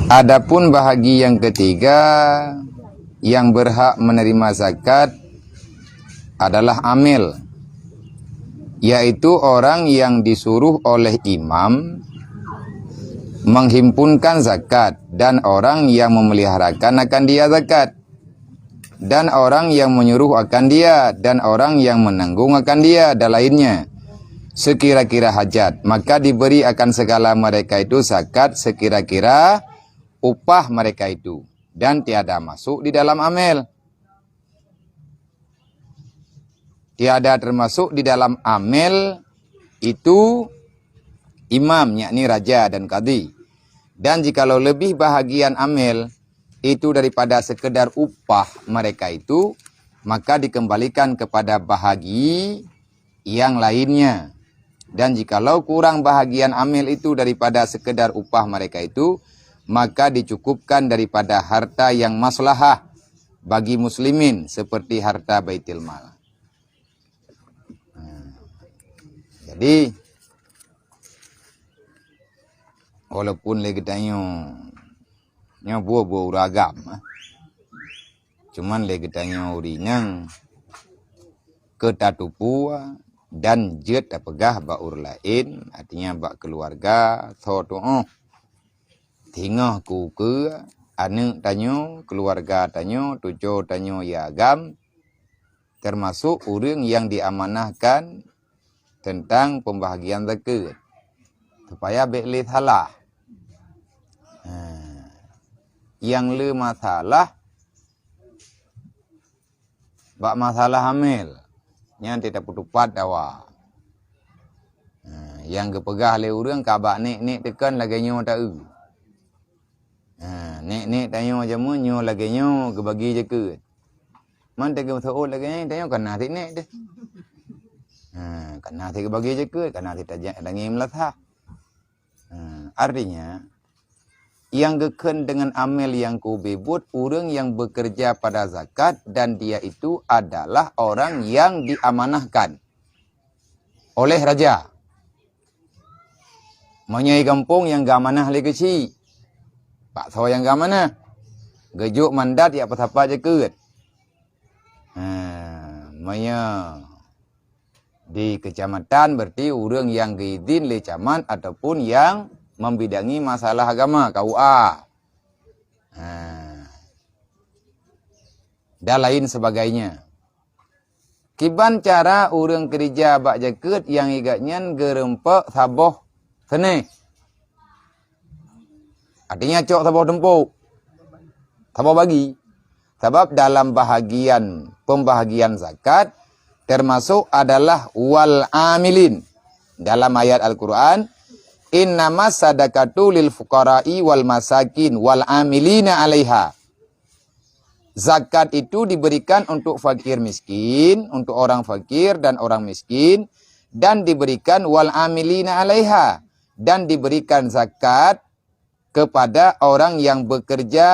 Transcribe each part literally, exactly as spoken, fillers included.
Adapun bahagi yang ketiga yang berhak menerima zakat adalah amil, yaitu orang yang disuruh oleh imam menghimpunkan zakat dan orang yang memeliharakan akan dia zakat, dan orang yang menyuruh akan dia, dan orang yang menanggung akan dia, dan lainnya, sekira-kira hajat, maka diberi akan segala mereka itu zakat sekira-kira upah mereka itu, dan tiada masuk di dalam amil. Tiada termasuk di dalam amil itu imam, yakni raja dan kadi. Dan jikalau lebih bahagian amil itu daripada sekedar upah mereka itu, maka dikembalikan kepada bahagi yang lainnya. Dan jikalau kurang bahagian amil itu daripada sekedar upah mereka itu, maka dicukupkan daripada harta yang maslahah bagi muslimin seperti harta baitul mal. Nah, jadi, walaupun lé geutanyoe nyoe buah-buah uragam, cuman lé geutanyoe ureuëng nyang ka tatupue dan jeuet tapeugah bak ureuëng laén, artinya bak keuluwarga, tho tuoh. Singoh keu ukeue, aneuëk tanyoe, keuluwarga tanyoe, tuco tanyoe ya agam, termasuk ureuëng nyang diamanahkan teuntang peumbahagian zakeuet, supaya bék lé salah. Ha, nyang le masalah, bak masalah hamil, nyan teuh tapeutupat dawa. Ha, nyang geupeugah lé ureuëng ka bak nek-nek teukon lagée nyoe ta-eu. Ha, nek-nek tanyoe jameun nyoe lagée nyoe geubagi jakeuet. Man teuh geuseuôt lagée nyan, tanyoe kana sit nek teuh. Ha, kana sit geubagi jakeuet, kana sit tajak daging meulasah. Ha, artinya, yang geukheun dengan amil yang kubibut, ureuëng yang bekerja pada zakat dan dia itu adalah orang yang diamanahkan oleh raja. Meunyoe gampông nyang geuamanah lé geuchik, paksa nyang geuamanah, geujok mandat jak peusapat jakeuet. Ha, meunyoe di kecamatan, berarti ureuëng nyang geuidin lé camat ataupun nyang membidangi masalah agama, K U A. Ha. Dan lain sebagainya. Kiban cara ureuëng keurija bak jakeuet nyang igat nyan geurumpok saboh seuneh. Artinya cok saboh tumpok, saboh bagi. Sabab dalam bahagian pembahagian zakat termasuk adalah wal amilin. Dalam ayat Al-Quran, "Innamas sadaqatu lil fuqara'i wal masakin wal amilina 'alaiha." Zakat itu diberikan untuk fakir miskin, untuk orang fakir dan orang miskin, dan diberikan wal amilina 'alaiha, dan diberikan zakat kepada orang yang bekerja,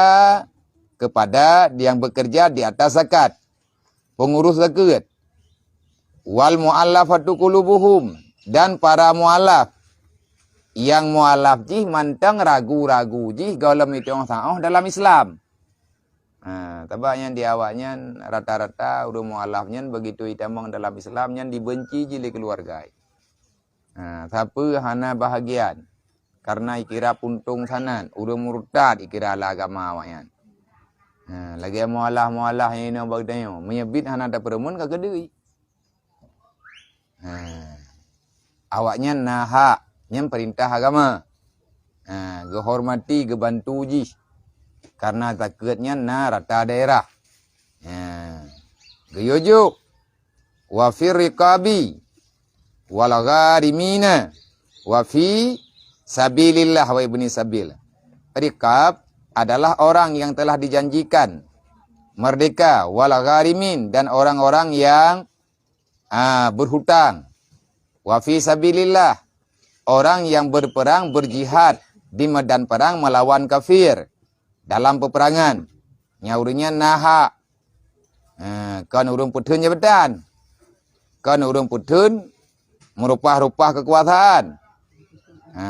kepada yang bekerja di atas zakat, pengurus zakat. Wal mu'allafatu qulubuhum, dan para mu'allaf. Nyang mu'allaf jih mantong ragu-ragu jih gohlom itong saoh dalam Islam. Ha, sabab nyan di awaknyan rata-rata ureuëng mu'allaf nyan begitu itamong dalam Islam nyan dibenci jih lé keuluwarga. Ha, sapeue hana bahagian, karena ikira puntông sanan, ureuëng murtad ikira lam agama awaknyan. Ha, lagée mu'allaf-mu'allaf nyang inoe bak geutanyoe, meunyoe bit hana tapeureumeun ka keudeuh. Ha, awaknyan na hak, nyan peurintah agama. Ha, geuhormati, geubantu jih, karena zakeuet nyan na rata daerah. Ha, geuyue jok. Wa fir riqabi wal gharimina wa fi sabilillah wa ibni sabil. Riqab adalah orang yang telah dijanjikan merdeka, wal gharimin, dan orang-orang yang, ah, berhutang. Wa fi sabilillah, orang yang berperang, berjihad di medan perang melawan kafir dalam peperangan. Nyang ureuëng nyan na hak. Eh, kon ureuëng peutheun jabatan. Kon ureuëng peutheun meurupah-rupah keukuasaan. Ha,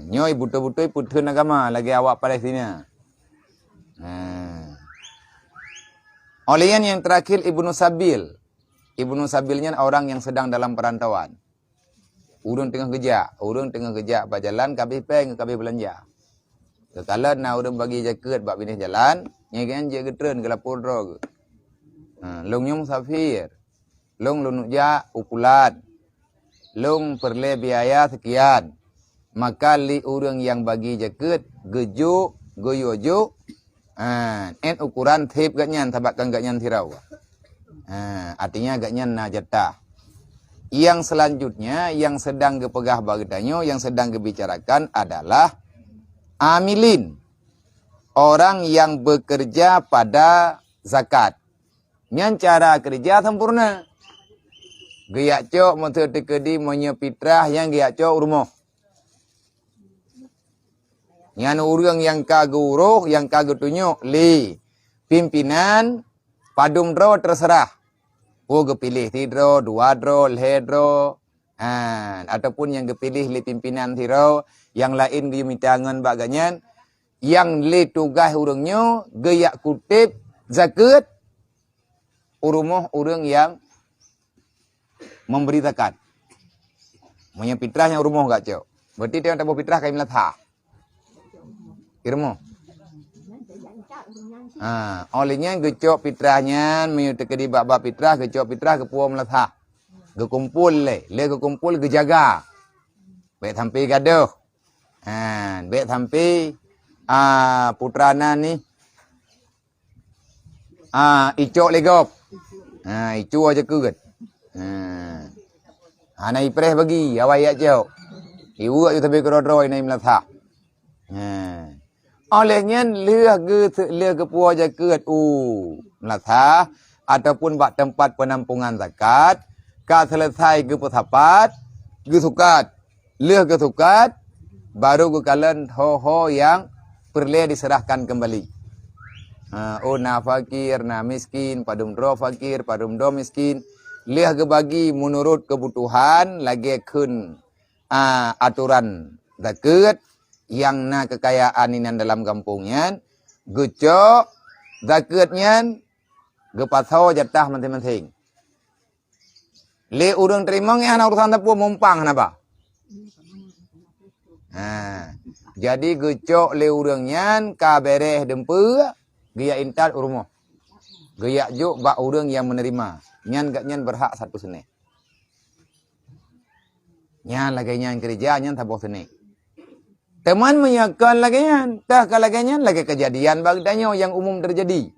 Nyoe beutôi-beutôi peutheun agama lagée awak Palestina. Ha. Óh lheueh nyan nyang teurakhir Ibnu Sabil. Ibnu Sabil nyan orang yang sedang dalam perantauan. Ureuëng teungoh geujak, ureuëng teungoh geujak bak jalan ka abéh péng, ka abéh beulanja. Takalon na ureuëng bagi jakeuet bak binéh jalan, nyan geutrön geulapor droe geuh. Ha, lôn nyoe musafir. Lôn lôn jak u pulan. Lôn peureulée biaya seukian. Maka lé ureuëng nyang bagi jakeuet geujok, geuyue jok, ha, 'et ukuran sép geuhnyan sabab kon geuhnyan sidroe. Ha, artinya geuhnyan na jatah. Yang selanjutnya yang sedang geupeugah bak geutanyoe, yang sedang geubicarakan adalah amilin, orang yang bekerja pada zakat. Nyan cara keureuja sempurna. Geujak cok meuseuti keudi meunyoe pitrah nyang geujak cok u rumoh. Nyan ureuëng nyang ka geuuroh, nyang ka geutunyok lé pimpinan, padum droe teuseurah. Oh, geupiléh sidroe, dua droe, lhée droe, ha, ataupun nyang geupiléh lé pimpinan sidroe, nyang laén geuyue mita ngon bak geuhnyan, nyang lé tugaih ureuëng nyoe geujak kutéb zakeuet u rumoh ureuëng nyang memberi zakat. Meunyoe pitrah nyang u rumoh geujak cok, berarti tiep taboh pitrah ka meulathah. I rumoh. Ha, óh lheueh nyan geucok pitrah nyan, meunyoe teukeudi bak-bak pitrah, geucok pitrah geupuwoe meulathah. Geukumpol lé, lé geukumpol geujaga. Bék sampai gadôh. Ha, bék sampai, a, putra nan nih, a, icok lé gob. Ha, icua jakeuet. Ha. Hana ipreh bagi, awai yak cok. Iweuek ju sabe keudroe-droe inai meulathah. Ha. Óh lheueh nyan lheueh geu-, lheueh geupuwoe jakeuet u meulathah ataupun bak teumpat peunampungan zakat, ka seuleusoe geupeusapat, geusukat. Lheueh geusukat, baru geukalon ho-ho nyang peureulée diseurahkan keumbali. Ha, oh, na fakir, na miskin, padum droe fakir, padum droe miskin. Lheueh geubagi meunurot keubutuhan lagée kheun, a, atoran zakeuet nyang na keukayaan inan dalam gampông nyan, geucok zakeuet nyan geupasoe jatah maséng-maséng. Lé ureuëng teurimong nyan hana urosan sapeue, mumpang hana ba. Ha. Jadi geucok lé ureuëng nyan ka béréh dumpeue, geuyak intat u rumoh. Geuyak jok bak ureuëng nyang meuneurima. Nyan gobnyan beurhak satu seunéh. Nyan lagée nyan keureuja nyan saboh seunéh. Teuma meunyoe kon lagée nyan, teuh ka lagée nyan lagée keujadian bak geutanyoe nyang umum teujadi.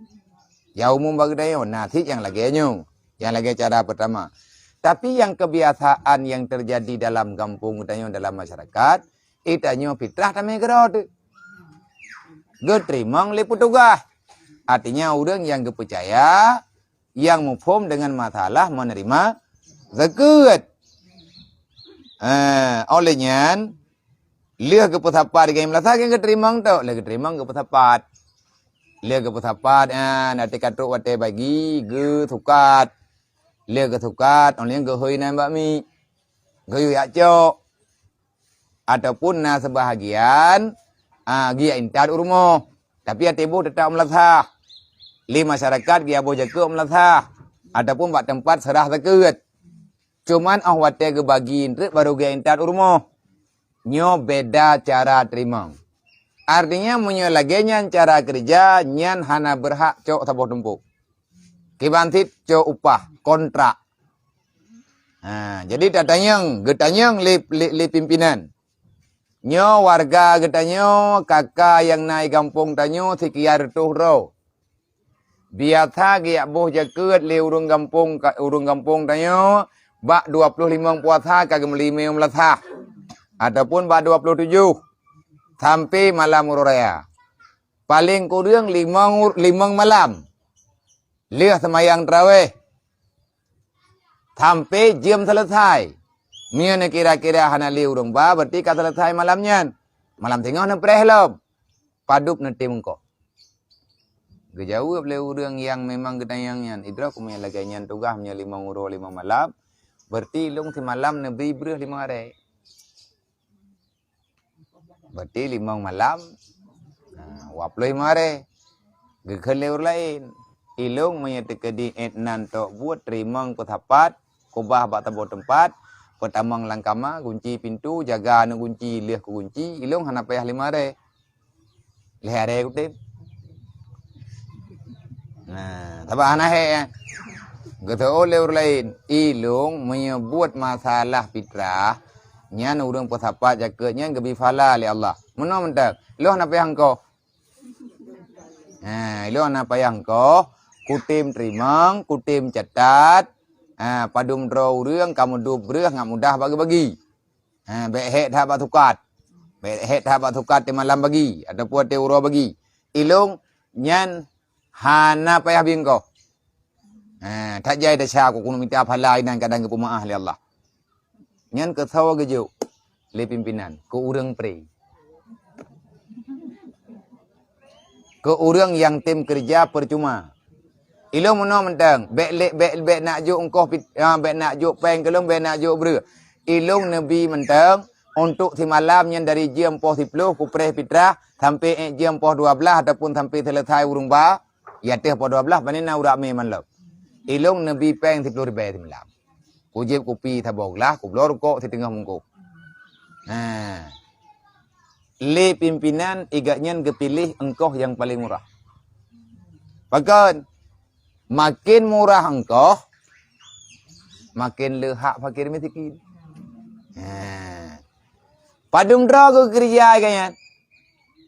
Nyang umum bak geutanyoe na cit nyang lagée nyoe. Nyang lagée cara peurtama. Tapi nyang keubiasaan nyang teujadi dalam gampông geutanyoe, dalam masyarakat, geutanyoe pitrah tamé keudroe teuh. Geuteurimong lé peutugaih. Artinya ureuëng nyang geupeucaya nyang muphom deungon masalah meuneurima zakeuet. Eh, óh lheueh nyan, lheueh geupeusapat geumeulasan, geuteurimong tok, lheueh geuteurimong geupeusapat. Lheueh geupeusapat, ah, na teuka trok watée bagi, geusukat. Lheueh geusukat, óh lheueh nyan geuhôi nan bak mi. Geuyue yak cok. Ataupun na seubahagian, ah, geujak intat u rumoh. Tapi até boh teutap meulasah. Lé masyarakat geujak boh jakeuet meulasah. Ataupun bak teumpat seurah zakeuet. Cuman óh watée geubagi treuk baru geujak intat u rumoh. Nyoe beda cara teurimong. Artinya, meunyoe lagée nyan cara keureuja, nyan hana beurhak cok saboh tumpôk. Kiban cit cok upah, kontrak. Ha, jadi tatanyong, geutanyong lé, lé, lé pimpinan. Nyoe warga geutanyoe, kaka nyang na i gampông tanyoe sikian reutôh droe. Biasa geujak boh jakeuet lé ureuëng gampông ka, ureuëng gampông tanyoe bak dua ploh limong puasa ka geumeulima meulasah, ataupun bak dua ploh tujoh sampai malam uroe raya. Paleng kureueng limong, limong malam. Lheueh seumayang tarawéh sampai jeuem seuleusai. Meunyoe neukira-kira hana lé ureuëng ba, berarti ka seuleusai malam nyan. Malam singoh neupreh lom. Padub neutem eungkôt. Geujaweueb lé ureuëng nyang memang geutanyong nyan, "Idroe keuh meunyoe lagée nyan tugaih meunyoe limong uroe limong malam, berarti lôn simalam neubri breueh limong arek." Berarti limong malam, ha, dua ploh lima hari. Geukheun lé ureuëng laén. Ilong meunyoe teukeudi ék nan tok buet teurimong peusapat, kubah bak saboh teumpat, peutamong lam kama, gunci pintu, jaga aneuk gunci, lheueh kugunci, ilong hana payah lima hari. Lhée hari kutem. Nah, sabab hana hék, eh. Geuteuôt lé ureuëng laén, ilong meunyoe buet masalah fitrah, nyan ureuëng peusapat jakeuet nyan geubi pahala lé Allah. Meunoe mantong, lôn hana payah engkoh. Ha, ilong hana payah engkoh, kutem teurimong, kutem catat. Ha, padum droe ureuëng ka meuduek breueh ngat mudah bagi-bagi. Ha, bék hék that bak sukat. Bék hék that bak sukat teumalam bagi ataupun teuuroe bagi. Ilong nyan hana payah bingkoh. Ha, that jai desya ku keuneuk mita pahala inan kadang geupeumaáh lé Allah. Nyan keusoe geujok lé pimpinan keu ureuëng pre. Keu ureuëng nyang tem keureuja peucuma. Ilong meunoe mantong, bék lé bék bék nak jok engkoh pit-, ah, bék nak jok péng keu lôn, bék nak jok breueh. Ilong neubi mantong untuk simalam nyan dari jeuem poh siploh kupreh fitrah sampai ék jeuem poh dua blaih ataupun sampai seuleusai ureuëng ba, ya teuh poh dua blaih pane na urak mé man lom. Ilong neubi péng siploh ribée simalam. Kujieb kupi saboh glah, kubloe rukok siteungoh mungkôh. Ha. Lé pimpinan igat nyan geupiléh engkoh nyang paleng murah. Pakon? Maken murah engkoh, maken leuhak fakir miskin. Ha. Padum droe geukeureuja igat nyan?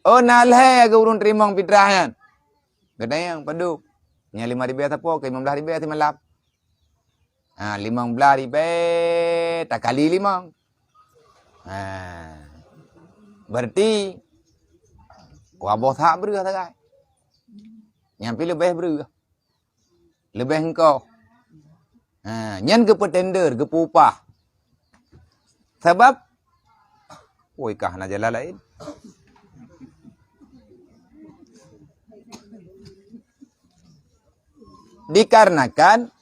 Oh, na lhée geu ureuëng teurimong fitrah nyan. Geutanyong, padum? Nyang lima ribée sapo keu lima blaih ribée simalam. Ha, limong blaih ribée takali limong. Ha. Berarti, wah boh that breueh sagai. Nyang pi leubeh breueh. Leubeh engkoh. Ha, nyan geupeutender, geupeu-upah. Sabab, woi kah na jalan laén. Dikarenakan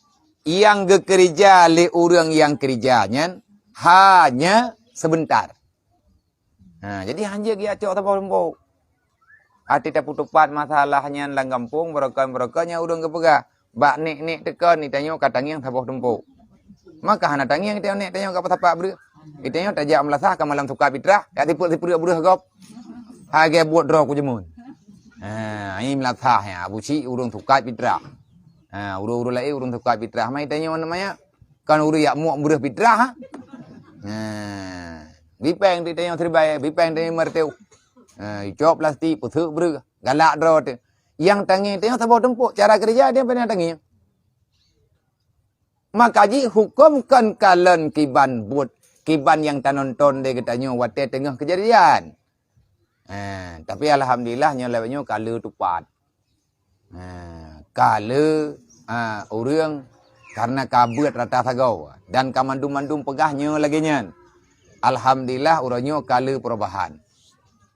nyang geukeureuja lé ureuëng nyang keureuja nyan hanya sebentar. Ha, jadi hanjeuet geucok saboh tumpok. Até tapeutupat masalah nyan lam gampông, barokon-barokon nyang ureuëng geupeugah, bak nek-nek teukon, itanyoe ka tangieng saboh tumpok. Maka hana tangieng itanyoe nek tanyoe ka peusapat breueh. Itanyoe tajak meulasah ka malam sukat fitrah, jak sipeuet-sipeuet breueh gob. Hagée buet droe kujeumun. Ha, nyan meulasah nyan, Abu Syik ureuëng sukat fitrah. Ha, ureuëng-ureuëng laén ureuëng sukat fitrah. Mai itanyoe namanya, kan ureuëng jak muek breueh fitrah, ha? Ha, bipéng itanyoe siribée, bipéng itanyoe meurteuh. Ha, icok plastik, peuseuk breueh, galak droe teuh. Nyang tangieng itanyoe saboh tumpok, cara keureuja dia pernah tangieng. Maka jih huköm kon kalon kiban buet, kiban nyang tanonton lé geutanyoe watée teungoh keujadian. Eh, tapi alhamdulillah nyoe lawét nyoe ka lheueh tupat. Eh, ka lheueh, ah, ureuëng karena ka beuet rata sagoe dan ka mandum-mandum peugah nyoe lagée nyan. Alhamdulillah uroe nyoe ka lheueh perubahan.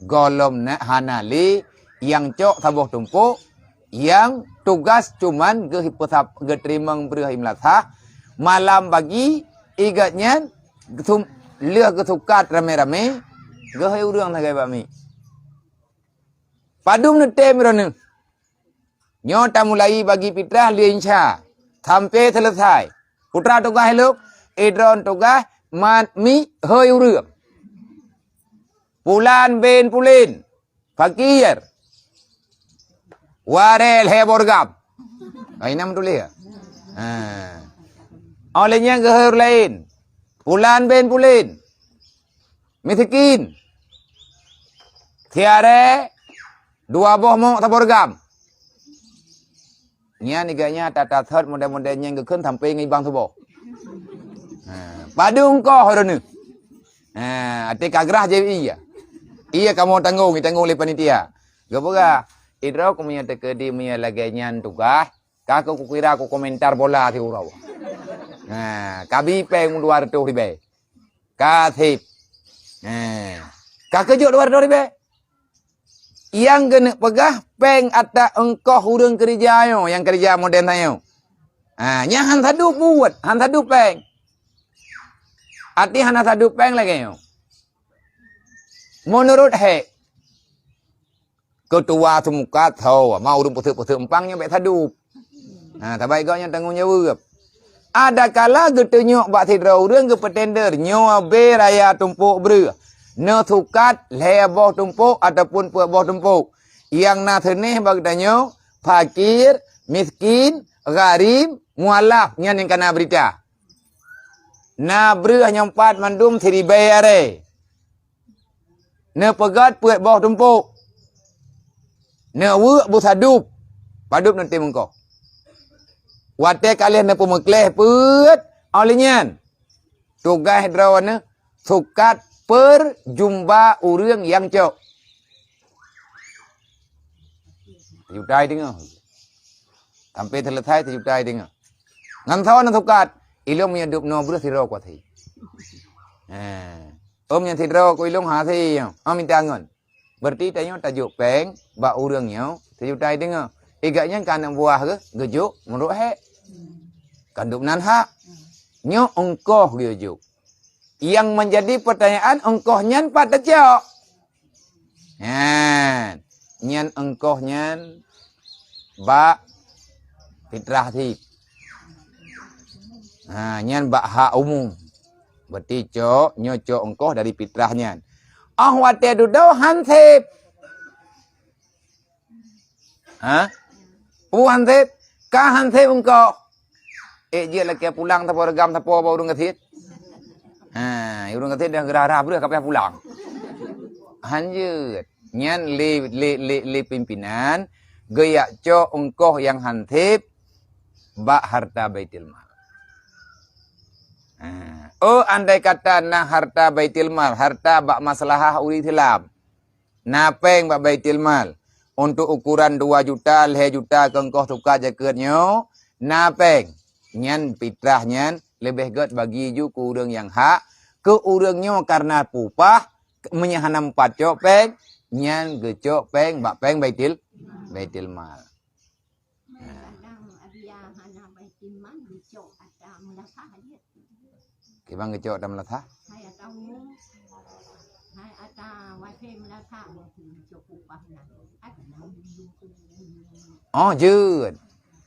Gohlom na hana lé nyang cok saboh tumpok, nyang tugas cuman geuh-, peusap-, geuteurimong breueh i meulasah, malam bagi igat nyan geusum-, lheueh geusukat ramé-ramé, geuhôi ureuëng sagai bak miet. Padum neutem droeneueh. Nyoe tamulai bagi fitrah lé Insya sampai seuleusai. Peue teuma tugaih lôn, idroen tugaih mat miet hôi ureuëng. Pulan bin pulen, fakir. Warel he borgam. Ai nam tuléh. Ha. Oleh nyan geuhôi ureuëng laén. Pulan bin pulen. Miskin. Siaré dua boh mok saboh reugam. Nyan iga nyan tata thot model-model nyang geukheun sampai ngon ibang suboh. Ha, padum koh droeneueh. Ha, até ka grah jép iya. Iya kamoe tanggong, itanggong lé panitia. Geupeugah, idroe keumeunyoe teukeudi meunyoe lagée nyan tugaih, ka keu kukira ku komentar bola siuroe. Ha, kabi péng dua reutôh ribée. Ka sép. Eh, ka keujok dua reutôh ribée. Nyang keuneuk peugah péng ata eungkoh ureuëng keureuja nyoe, nyang keureuja modern nyoe. Ha, nyan han sadup buet, han sadup péng. Arti hana sadup péng lagée nyoe. Meunurot hék, keutua seumukat tho, ma ureuëng peuseuk-peuseuk empang nyoe bék sadup. Ha, sabai gobnyan tanggong jaweueb. Adakala geutunyok bak sidroe ureuëng geupeutender nyoe bé raya tumpôk breueh, neusukat lhée boh tumpôk ataupun peuet boh tumpôk. Nyang na seunéh bak geutanyoe, fakir, miskin, gharib, mualaf, nyan nyang kana beurita. Na breueh nyang pat mandum siribée arée. Neupeugét peuet boh tumpôk. Neuweuek beusadup. Padub neutem eungkoh. Watée ka lheueh neupeumeukleh peuet, óh lheueh nyan tugaih droeneuh sukat per jumba ureuëng nyang cok. Teujutai deungoe. Sampai selesai teujutai deungoe. Ngon soe neusukat, ilong meunyoe dub noe breueh sidroe kuasai. Hé. Ôm nyang sidroe keu ilong hase, oh, minta ngon. Berarti tanyoe tajok péng bak ureuëng nyoe teujutai deungoe. Igat nyan ka aneuk buah geuh geujok meurok hék. Kan dub nan hak. Nyoe eungkoh geujok. Yang menjadi pertanyaan, eungkoh nyan pat tacok? Nyan, nyan eungkoh nyan bak fitrah cit. Ha, nyan bak hak umum. Berarti cok, nyoe cok eungkoh dari fitrah nyan. Oh watée dudoe han sép. Ha? Peue han sép? Ka han sép eungkoh. Eh, jeuet lakée pulang sapo reugam sapo bak ureuëng gasien. Ha, ureuëng gasien dah geurah-rah breueh ka payah pulang. Han jeuet. Nyan lé, lé, lé, lé pimpinan geujak cok eungkoh nyang han sép bak harta Baitul Mal. Ha. Oh, andai kata na harta Baitul Mal, harta bak maslahah ureuëng Islam. Na péng bak Baitul Mal. Untuk ukuran dua juta, lhée juta keu eungkoh sukat jakeuet nyoe, na péng. Nyan fitrah nyan leubeh gét bagi ju keu ureuëng nyang hak, keu ureuëng nyoe kareuna pupah, meunyoe hana meupat cok péng, nyan geucok péng bak péng Baitul, Baitul Mal. Kadang dia hana Baitul Mal, geucok ata meulasah jeuet. Kiban geucok ata meulasah? Hai ata umum. Hai ata wasé meulasah, geucok upah na. Ata na umum. Oh, jeuet.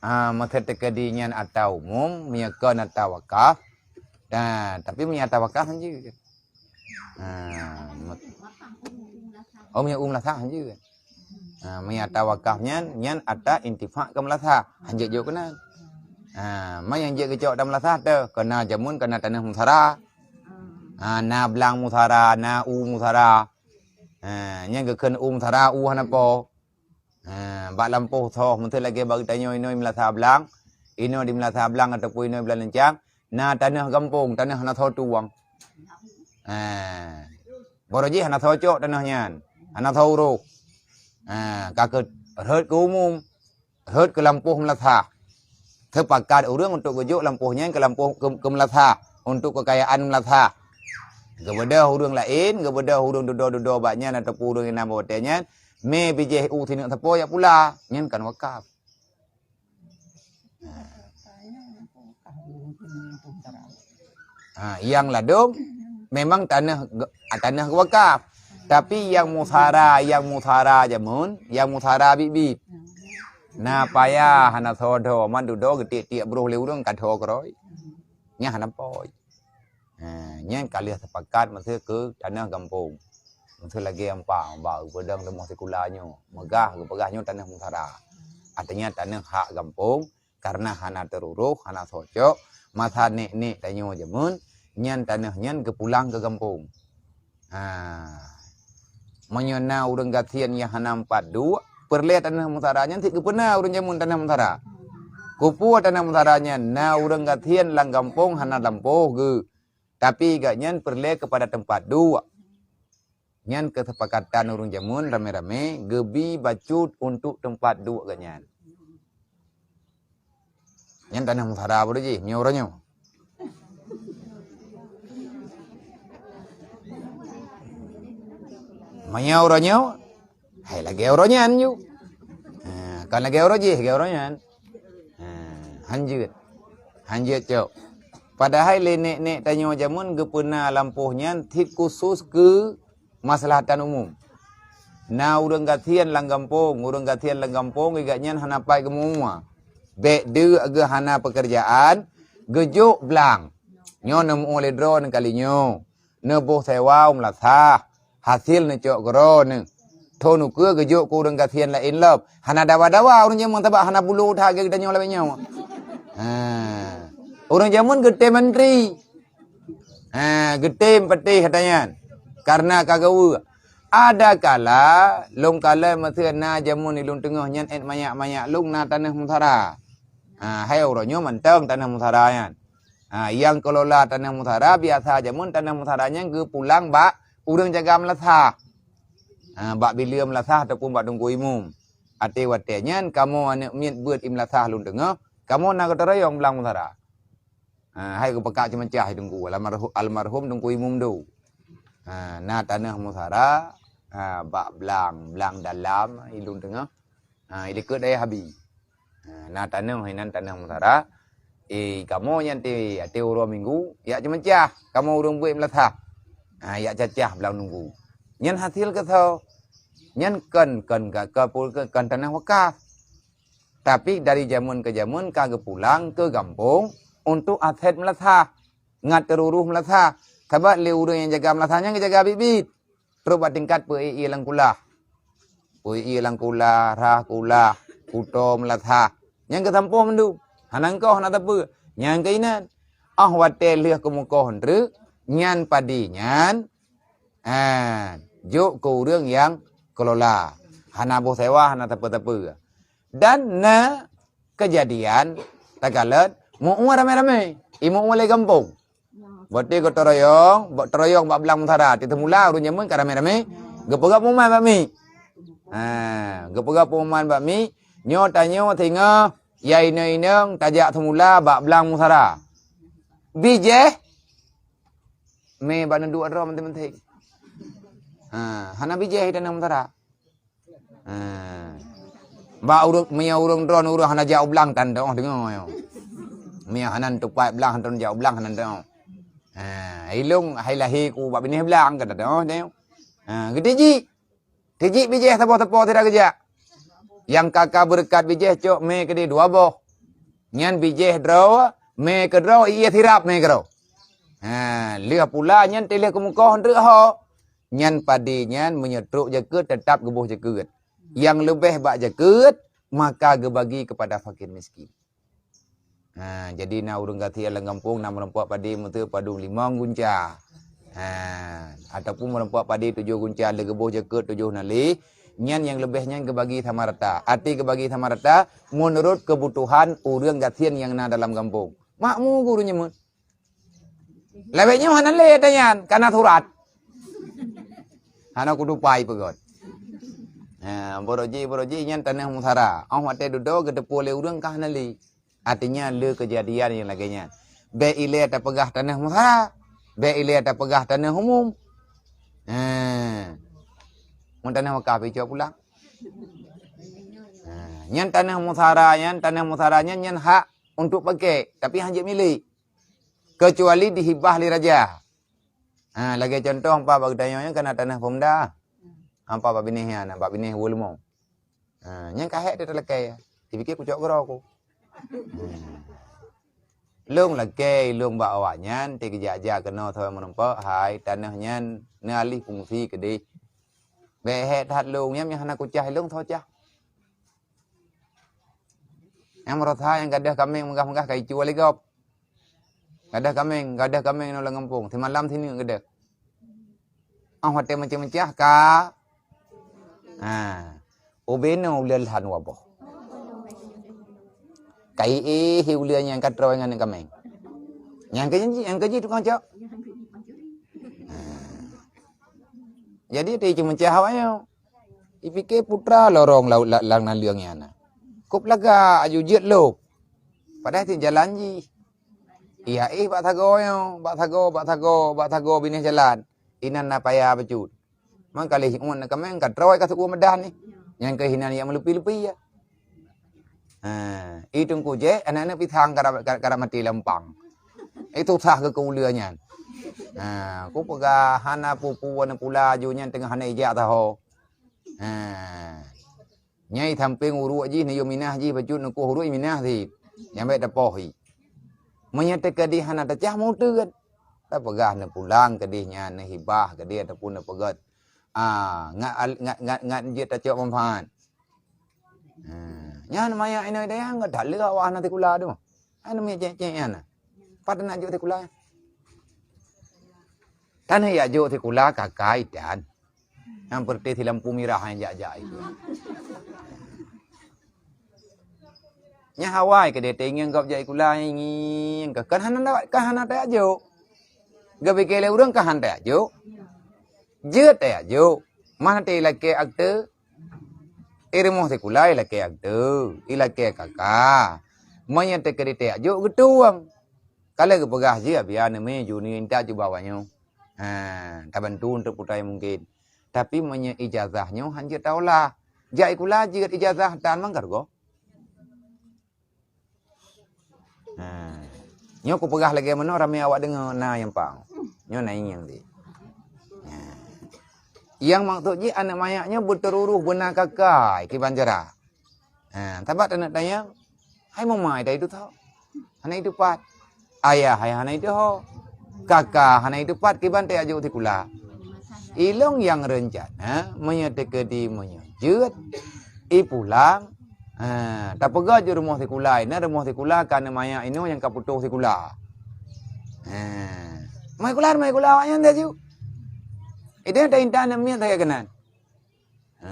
Ah, masa teukeudi nyan ata umum, meunyoe kon ata wakaf. Nah, tapi meunyoe ata wakaf kan jeuet. Ha, mat-, oh, meunyoe u meulasah han jeuet. Ha, meunyoe ata wakaf nyan, nyan ata intifak keu meulasah, han jeuet jok keunan. Ha, ma nyang jeuet geucok ata meulasah teuh, keu na jameun keu na tanoh musara. Ha, na blang musara, na u musara. Ha, nyan geukheun u musara, u hana po. Ha, bak lampôh soh, miseu lagée bak geutanyoe inoe meulasah blang, inoe di meulasah blang ataupun inoe blang leuncang, na tanoh gampông, tanoh hana soe tueng. Ha, barô jih hana soe cok tanoh nyan, hana soe uroh. Ha, ka keu rhot keu umum, rhot keu lampôh meulasah. Seupakat ureuëng untuk geujok lampôh nyan keu lampôh keu, keu meulasah, untuk keukayaan meulasah. Geubeudôh ureuëng laén, geubeudôh ureuëng dudoe-dudoe bak nyan ataupun ureuëng inong bak watée nyan, mé bijéh u sineuk sapo jak pula, nyan kan wakaf. Ha, nyang ladôm memang tanoh ge-, tanoh wakaf. Tapi nyang musara, nyang musara jameun, nyang musara biet-biet. Na payah hana soe dho, man dudoe geutiek-tiek broh lé ureuëng ka dho keurôi. Nyan hana poi. Ha, nyan ka lheueh seupakat miseu keu tanoh gampông. Miseu lagée ampa bak geupeudong rumoh sikula nyoe. Meugah geupeugah nyoe tanoh musara. Artinya tanoh hak gampông, kareuna hana teururoh, hana soe cok, masa nek-nek tanyoe jameun, nyan tanoh nyan geupulang keu gampông. Ha. Meunyoe na ureuëng gasien nyang hana meupat duek, peureulée tanoh musara nyan cit geupeuna ureuëng jameun tanoh musara. Keupeue tanoh musara nyan, na ureuëng gasien lam gampông hana lampôh geuh, tapi gobnyan peureulée keupada teumpat duek. Nyan keusepakatan ureuëng jameun ramé-ramé geubi bacut untuk teumpat duek gobnyan. Nyan tanoh musara baru jih, meunyoe uroe nyoe. Meunyoe uroe nyoe, hai lagée uroe nyan ju. Ha, kon lagée uroe jih, lagée uroe nyan. Ha, han jeuet. Han jeuet cok. Padahai lé nek-nek tanyoe jameun geupeuna lampôh nyan cit khusus keu maslahatan umum. Na ureuëng gasien lam gampông, ureuëng gasien lam gampông, geuh nyan hana pai geumua. Bék deuk geuh hana peukeurjaan, geujok blang. Nyoe neumeu'ue lé droeneuh kali nyoe. Neuboh sewa u meulasah, hasil neucok keudroe neuh. Thon ukeue geujok keu ureuëng gasien laén lom. Hana dawa-dawa ureuëng jameun, sabab hana bulo that lagée geutanyoe lagée nyoe. Ha. Ureuëng jameun geutem mantri. Ha, geutem patéh gata nyan. Kareuna ka geuweuek. Ada kala, lôn kalon meuseue na jameun di Lueng Teungoh nyan, 'et manyak-manyak lôn na tanoh musara. Ha, hai uroe nyoe mantong tanoh musara nyan. Ha, nyang kelola tanoh musara, biasa jameun tanoh musara nyan geupulang bak ureuëng jaga meulasah. Ha, bak bileue meulasah ataupun bak teungku imum. Até watée nyan kamoe aneuëk miet beuet i meulasah Lueng Teungoh, kamoe na geutarayong blang musara. Ha, hai geupeugah ceumeucah teungku, almarhum, almarhum Teungku Imum Do. Ha, na tanoh musara, ha, bak blang, blang dalam i Lueng Teungoh. Ha, i likot dayah Abi. Ha, na tanoh inan tanoh musara. Eh, kamoe nyan ti, até uroe minggu, jak ceumeucah, kamoe ureuëng beuet meulasah. Ha, jak cacah blang nunggu. Nyan hasil keu soe? Nyan kon, kon, kon, kon, kon tanoh wakaf. Tapi dari jameun ke jameun ka geupulang ke gampông untuk aset meulasah, ngat teururuh meulasah. Sabab lé ureuëng nyang jaga meulasah nyan geujaga biet-biet. Trok bak tingkat peuék ié lam kulah. Peuék ié lam kulah, rhah kulah, kuto meulasah. Nyan geusampoh mandum. Hana engkoh hana sapeue. Nyan keuinan. Óh watée lheueh keumukoh treuk, nyan padi nyan, ha, jok keu ureuëng nyang kelola. Hana boh sewa, hana sapeue-sapeue. Dan na keujadian takalon meu-ue ramé-ramé, i meu-ue lé gampông. Berarti geutarayong, bak tarayong bak blang musara. Ti teumula ureuëng jameun ka ramé-ramé, geupeugah pengumuman bak mi. Ha, geupeugah pengumuman bak mi, nyoe tanyoe singoh, ya inong-inong tajak seumula bak blang musara. Bijéh, mé bak neudok droe manteng-manteng. Ha, hana bijéh i tanoh musara. Ha. Bak ureuëng, meunyoe ureuëng droe ureuëng hana jak u blang tan teuh deungoe. Meunyoe hana tupat blang, hana jak u blang, hana teuh. Ha, ilong hai lahé ku bak binéh blang ka teuh deungoe. Ha, geutijik. Tijik bijéh saboh teupô sira geujak. Nyang ka ka beureukat bijéh cok mé keudeh dua boh. Nyan bijéh droe, mé keudroe ié sirab mé keudroe. Ha, lheueh pula nyan tileh keumukoh treuk ho. Nyan padi nyan meunyoe trok jakeuet teutap geuboh jakeuet. Nyang leubeh bak jakeuet, maka geubagi keupada fakir miskin. Ha, jadi na ureuëng gasien lam gampông na meurumpok padi meuteuk padum limong gunca. Ha, ataupun meurumpok padi tujoh gunca lé geuboh jakeuet tujoh naleh, nyan nyang leubeh nyan geubagi sama rata. Arti geubagi sama rata, meunurot keubutuhan ureuëng gasien nyang na dalam gampông. Makmu guru nyemeun. Lawét nyoe hana lé tanyan, kana surat. Hana kutupai peugöt. Ha, boroji-boroji nyan tanoh musara. Oh watée dudoe geuteupeue lé ureuëng ka hana lé. Artinya le keujadian nyang lagée nyan. Bék ilée tapeugah tanoh musara. Bék ilée tapeugah tanoh umum. Ha. Mun tanoh wakaf icok pulang. Ha, nyan tanoh musara nyan, tanoh musara nyan, nyan hak untuk pakai, tapi hana jeuet milék. Kecuali dihibah lé raja. Ha, lagée contoh, ampa bak geutanyoe nyan kana tanoh pemuda. Ampa bak binéh nyan, bak binéh Wulmo. Ha, nyan ka hék teuh talakée. Dipike kucok keudroe ku. Hmm. Lôn lakée, lôn bak awaknyan, teugeujak-jak keunoe sabe meurumpok, hai, tanoh nyan neualih fungsi keudeh. Bék hék that lôn, nyan nyang hana kucah lôn, soe cah. Nyang meurosa nyang gadôh kaméng meugah-meugah ka icue lé gob. Gadôh kaméng, gadôh kaméng nyoe lam gampông, simalam sineuk gadôh. Oh watée meucah-meucah ka. Ha. Ubé nyoe ulée lhan waboh. Ka ié ulée nyang ka troe ngon kaméng. Nyang keu jih, nyang keu jih tukang cok. Ha. Jadi teucah-meucah awaknyoe. Ipike putra lorong lam naleueng nyan na. Kop lagak aju jeuet lôb. Padahai sit jalan jih. Iya éh bak sagoe nyoe, bak sagoe, bak sagoe, bak sagoe binéh jalan. Inan na paya bacut. Mangka lé hiuet na kaméng ka troe ka seuue meudah nih. Nyang keu hinan yak meulupi-lupi ya. Ha, i teungku jeh aneuk-aneuk pisang karab, karab, karab maté leumpang. Itu sah keu ulée nyan. Ha, kupeugah hana peue-peue neupeula aju nyan teungoh hana ijak taho. Ha. Nyai sampéng uruek jih neuyue minah jih bacut neukoh uruek minah sit. Nyang bék tapoh hi. Meunyoe teukeudi hana tacah meuteuen. Tapeugah neupulang keudeh nyan, neuhibah keudeh ataupun neupeugét. Ah, ngat al-, ngat, ngat, ngat jeuet tacok manfaat. Ha, nyan maya inoe dayang ngat that leuha awak hana sikula tu. Hana mie cek-cek nyan. Pat nak jok sikula. Tan ya jok sikula kakai tan. Nyang peureuteh si lampu mirah nyang jak-jak itu. Nyang awai keudeh teuingieng gob jak sikula ngieng ka kan hana kan hana tajok. Geupike lé ureueng ka hana tajok. Jeuet tajok. Mah teu ilakée akte. Eh, rumoh sikula ilakée akte, ilakée kaka. Meunyoe teukeudi tajok geutueng. Ka lheueh geupeugah jih, "Abia neumé ju ni intat ju bak awak nyoe." Ha, tabantu untuk putai mungkin. Tapi meunyoe ijazah nyoe han jeuet taolah. Jak sikula jeuet ijazah tan mangkargo. Ha. Nyoe kupeugah lagée meunoe ramé awak deungoe na nyang pang. Nyoe na nyang di. Ha. Nyang maksud jih aneuk manyak nyoe beuteururôh beuna kakai kiban jara. Ha, sabab taneuk tanyong, hai mama ai itu tho. Hana itu pat. Ayah hai hana itu ho. Kaka hana itu pat kiban tajok sikula. Ilong nyang reuncana meunyoe teukeudi meunyoe jeuet ipulang. Ha, tapeugah ju rumoh sikula, na rumoh sikula ka aneuk manyak inoe nyang ka putôh sikula. Ha. Mai sikula, mai sikula awak nyan dah ju. Itu yang tainta aneuk miet saya kenal. Ha.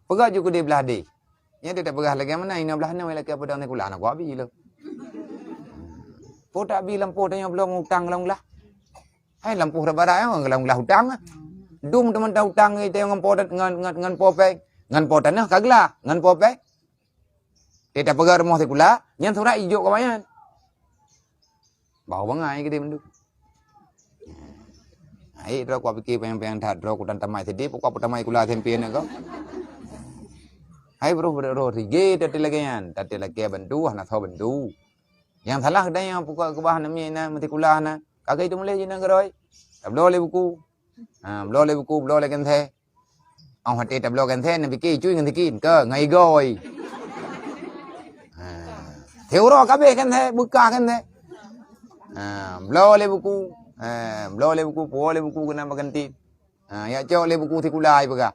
Peugah ju keudeh blah deh. Nyan dia tak peugah lagée mana inoe blah nyoe lagée apa dang sikula aneuk gua bi lom. Po tak bi lampôh tanyoe belom utang lam ulah. Hai lampôh dak barat nyoe lam ulah utang. Dum teuma utang itu ngon po ngon ngon ngon po peng, ngon po tanoh ka glah, ngon po peng. Dia tak peugah rumoh sikula, nyan surat ijok ka bayan. Bau bangai keudeh mandum. Hai droe kupiké panyang-panyang that droe kutan tamai sidéh pokok kutamai sikula S M P aneuk kau. Hai broh broh roh rige tati lagée nyan, tati lagée bantu hana soe bantu. Nyang salah dayang pokok keubah aneuk miet na meusikula na. Ka geuh itu mulai jih na geuroi. Tabloe lé buku. Ha, bloe lé buku, bloe lé kensée. Óh watée tabloe kensée, neupike icui ngon sikin, keu ngon igoi. Ha. Siuroe kabeh kensée, beukah kensée. Ha, bloe lé buku. Ha, bloe lé buku, puwoe lé buku keunan bak kantin. Ha, jak cok lé buku sikula ipeugah.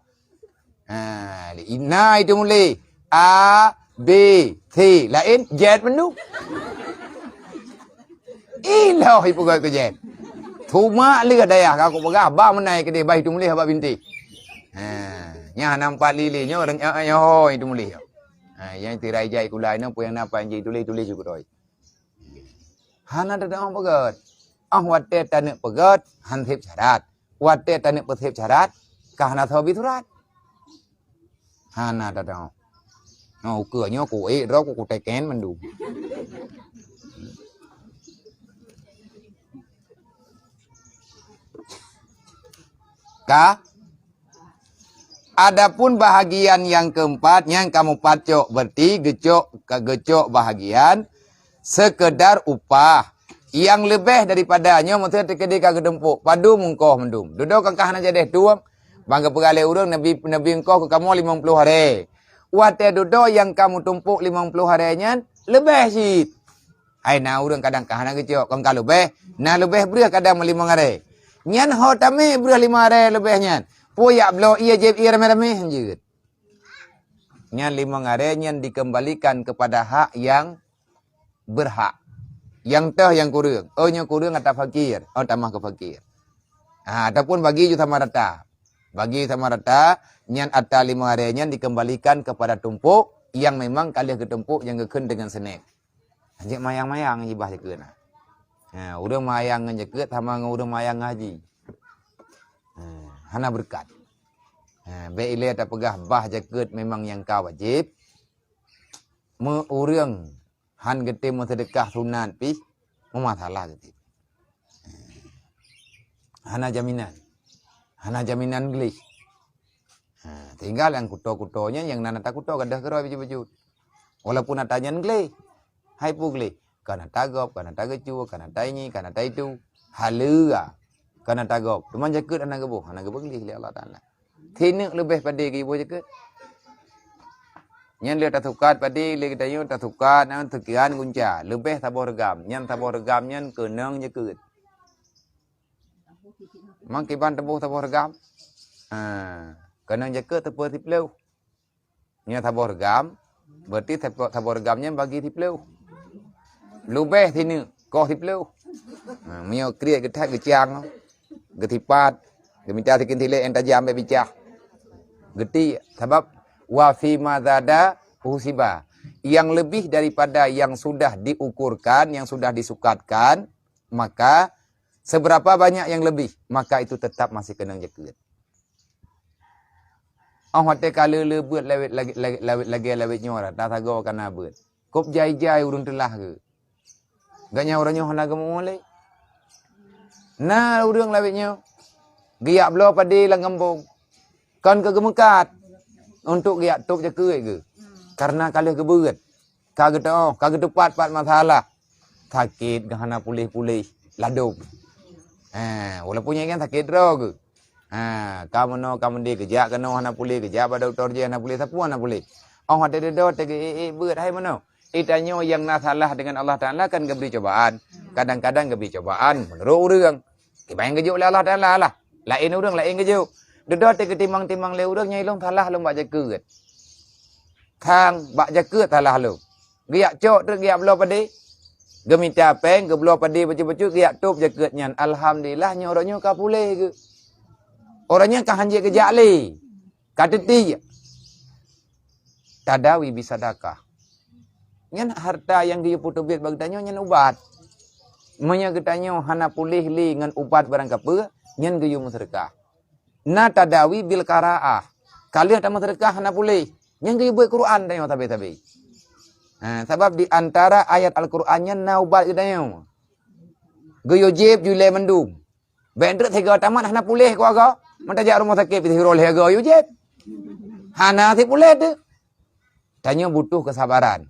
Ha, lé ina itu mulai. A, B, C, laén Z mandum. Iloh ipeugah keu Z. Cuma lé dayah ka kupeugah ba meunai keudeh bah itu mulai bak bintéh. Ha, nyan nampak lilé nyoe nyoe itu mulai. Ha, nyang tirai jai kulai nyoe peue nyang na pan jai tuléh-tuléh ju keudroe. Hana teudoh peugét. Óh watée taneuk peugét han seb syarat. Watée taneuk peuseb syarat ka hana soe bi surat. Hana teudoh. Nyoe ukeue nyoe kuék droe ku kuteken mandum. Ka Adapun bahagian nyang keumpat nyang kamoe pat cok, berarti geucok, ka geucok bahagian sekedar upah nyang leubeh daripada nyoe meuseuti keudeh ka geutumpok padum mungkoh mandum. Dudoe ka hana jadeh tueng, bang geupeugah lé ureueng neubi, neubi mungkoh keu kamoe limong ploh aré. Watée dudoe nyang kamoe tumpok limong ploh aré nyan leubeh cit. Hai na ureueng kadang ka hana geucok, kon ka leubeh, na leubeh breueh kadang meulimong aré. Nyan ho tamé breueh limong aré leubeh nyan. Peue jak bloe ie jieb ie ramé-ramé han jeuet. Nyan limong aré nyan dikembalikan kepada hak yang berhak. Nyang teuh nyang kureueng. Oh nyoe kureueng ata fakir, oh tamah keu fakir. Ha, ataupun bagi ju sama rata. Bagi sama rata, nyan ata limong aré nyan dikembalikan kepada tumpok yang memang ka lheueh geutumpok nyang geukheun deungon seunét. Hanjeuet mayang-mayang jibah jakeuet na. Ha, ureueng mayang ngon jakeuet sama ngon ureueng mayang ngon haji. Ha, hana beureukat. Ha, bék ilée tapeugah bah jakeuet memang nyang ka wajéb. Meu ureueng han geutem meuseudeukah sunat pih meumasalah geutem. Hana jaminan. Hana jaminan gleh. Ha, tinggai nyang kuto-kuto nyan nyang na ata kuto gadoh keudroe bacut-bacut. Walaupun ata nyan gleh. Hai peue gleh? Kana tagop, kana tageucue, kana tainyi, kana taitu. Haleue, ka na tagob. Teuma jakeuet hana geuboh, hana geubeugleh lé Allah Taala. Sineuk leubeh padé geuboh jakeuet. Nyan lé tasukat padé lé geutanyoe tasukat, na teukian gunca. Leubeh saboh reugam. Nyan saboh reugam nyan keunong jakeuet. Mang kiban teuboh saboh reugam. Ha, keunong jakeuet teupeu siploh. Nyoe saboh reugam, berarti saboh, saboh reugam nyan bagi siploh. Leubeh sineuk, koh siploh. Ha, meunyoe kriet geuthat geucang, geusipat, geumita sikin silek nyang tajam bèk bicah. Geuti, sabab wa fi ma zada usiba. Yang lebih daripada yang sudah diukurkan, yang sudah disukatkan, maka seberapa banyak yang lebih, maka itu tetap masih keunong jakeuet. Óh watèe ka le-le beuet lawét lagèe, lagèe, lawét lagèe lawét nyoe rata sagoe ka na beuet. Kop jai-jai ureueng teulah geuh. Gobnyan uroe nyoe hana geumeu'ue lé. Na ureueng lawét nyoe geujak bloe padé lam gampông. Kon keu geumeukat, untuk geujak tôb jakeuet geuh. Karena ka lheueh geubeuet. Ka geuteu'oh, ka geuteupat pat masalah. Sakét geuh hana puléh-puléh, ladôm. Ha, walaupun nyan kan sakét droe geuh. Ha, ka meunoe ka meudéh geujak keunoe hana puléh, geujak bak dokto jih hana puléh, sapeue hana puléh. Óh watèe dudoe teuh geuék-ék beuet hai meunoe. Geutanyoe nyang na salah deungon Allah Taala kan geubri cobaan. Kadang-kadang geubri cobaan meunurot ureueng. Kiban nyang geujok lé Allah Taala lah. Laén ureueng laén geujok. Dudoe teuh geutimang-timang lé ureueng nyan lôn salah lôn bak jakeuet. Sang bak jakeuet salah lôn. Geujak cok treuk geujak bloe padé. Geumita péng, geubloe padé bacut-bacut, geujak tôb jakeuet nyan. Alhamdulillah, nyoe uroe nyoe ka puléh geuh. Uroe nyoe ka hanjeuet geujak lé. Ka teutiek. Tadawi bisadakah. Nyan harta nyang geuyue peuteubiet bak geutanyoe nyan ubat. Meunyoe geutanyoe hana puléh lé ngon ubat barang kapeue, nyan geuyue meuseudeukah. Na tadawi bil qaraah. Ka lheueh tameuseudeukah hana puléh. Nyan geuyue beuet Quran tanyoe sabe-sabe. Ha, sabab di antara ayat Al-Quran nyan na ubat geutanyoe. Geuyue jieb ju ilèe mandum. Bèk treuk sigoe tamat hana puléh keuluwarga. Meutajak rumoh sakét pih siuroe lhèe goe yue jieb. Hana sipuléh teuh. Tanyoe butuh keusabaran.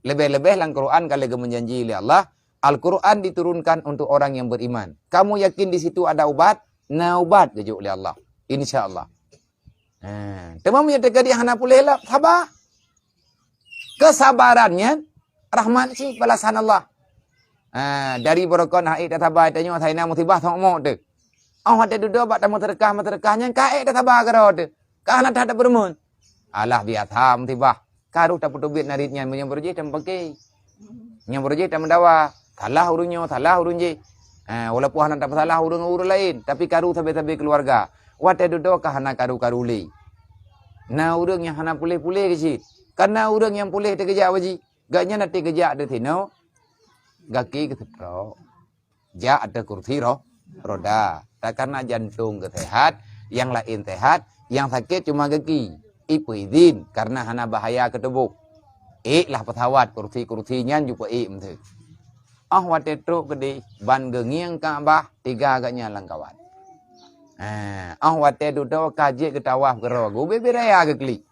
Leubeh-leubeh lam Quran ka lheueh geumeujanji lé Allah, Al-Quran diturunkan untuk orang yang beriman. Kamu yakin di situ ada ubat? Na ubat geujok lé Allah. Insya Allah. Ha, teuma meunyoe teukeudi hana puléh lom, saba. Keusabaran nyan rahmat cit balasan Allah. Ha, dari barokon han ék tasaba tanyoe asai na musibah sok mok teuh. Óh watèe dudoe bak tameuseudeukah-meuseudeukah nyan ka ék tasaba keudroe teuh. Ka hana that tapeureumeun. Alah biasa musibah. Ka rôh tapeuteubiet narit nyan meunyoe beureuh jih tameupaké. Nyang beureuh jih tameudawa. Salah ureueng nyoe, salah ureueng jih. Ha, walaupun hana tapeusalah ureueng-ureueng laén, tapi karu sabe-sabe keuluwarga. Watèe dudoe ka hana karu-karu lé. Na ureueng nyang hana puléh-puléh keu cit. Ka na ureueng nyang puléh teuh geujak bak jih. Gobnyan até geujak teuh sinoe, gaki geuseutrok. Jak ateueh kursi roh, roda. Takarna jantong geuh seuhat, nyang laén seuhat, nyang sakét cuma gaki. Ipeuidhin karna hana bahaya keu tuboh. Ék lah peusawat kursi-kursi nyan jipeuék meuteuk. Óh watèe trok keudéh ban geungieng Ka'bah tiga gobnyan lam kawat. Ha, óh watèe dudoe ka jeuet geutawaf keudroe geuh ubé-bé raya geuklik.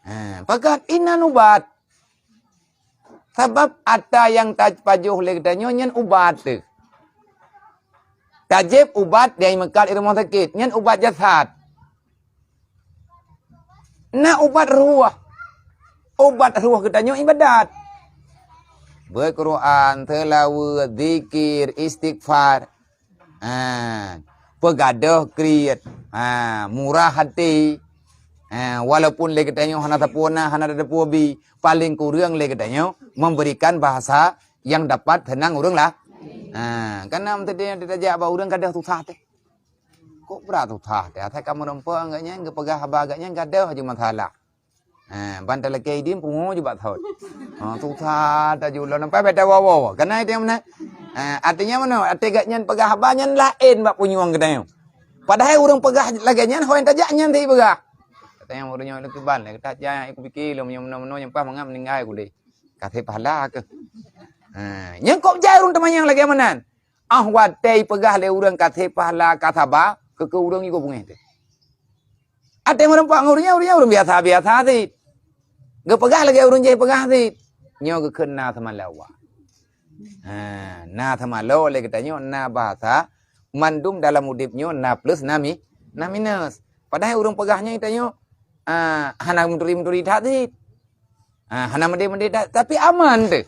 Ha, pakat inan ubat. Sabab ata nyang tapajoh lé geutanyoe nyan ubat teuh. Tajieb ubat nyang meukat di rumoh sakét, nyan ubat jasad. Na ubat ruh. Ubat ruh geutanyoe ibadat. Beuet Quran, seulaweuet, zikir, istighfar. Ha, peugadôh kriet. Ha, murah hati. Ha, walaupun lé geutanyoe hana sapeue na, hana sapeue bi, paléng kureueng lé geutanyoe memberikan bahasa yang dapat seunang ureueng lah. Ha, karna meuteuntèe tajak bak ureueng gadôh susah teuh. Kok brat susah teuh, asai ka meurumpok gobnyan geupeugah haba gobnyan gadôh aju masalah. Ha, ban talakée idin pungo ju bak thot. Ha, susah taju lôn nampai beda wowo. Keunan idin meunan. Ha, artinya meunoe, até gobnyan peugah haba nyan laén bak punyueng geutanyoe. Padahai ureueng peugah lagée nyan ho nyang tajak nyan teupeugah. Katanya ureueng nyoe leukiban lé, tajak nyang ikupike lôn meunyoe meunoe-meunoe nyang paih mangat meuninggai kudeh. Kaseh pahala keuh. Ha, nyang kok jai ureueng teumanyong lagée meunan. Ah watée ipeugah lé ureueng kaseh pahala ka saba, keu, keu ureueng igoe beungéh teuh. Até meureumpok ngon ureueng nyan, ureueng nyan ureueng biasa-biasa cit. Geupeugah lagée ureueng jih peugah cit. Nyoe geukheun na seumalée Allah. Ha, na teumalo lé geutanyoe, na bahasa, mandum dalam udeb nyoe na plus na mi-, na minus. Padahai ureuëng peugah nyoe tanyoe, ah, hana meuturi-meuturi that cit. Ah, hana meudeh-meudeh that, tapi aman teuh.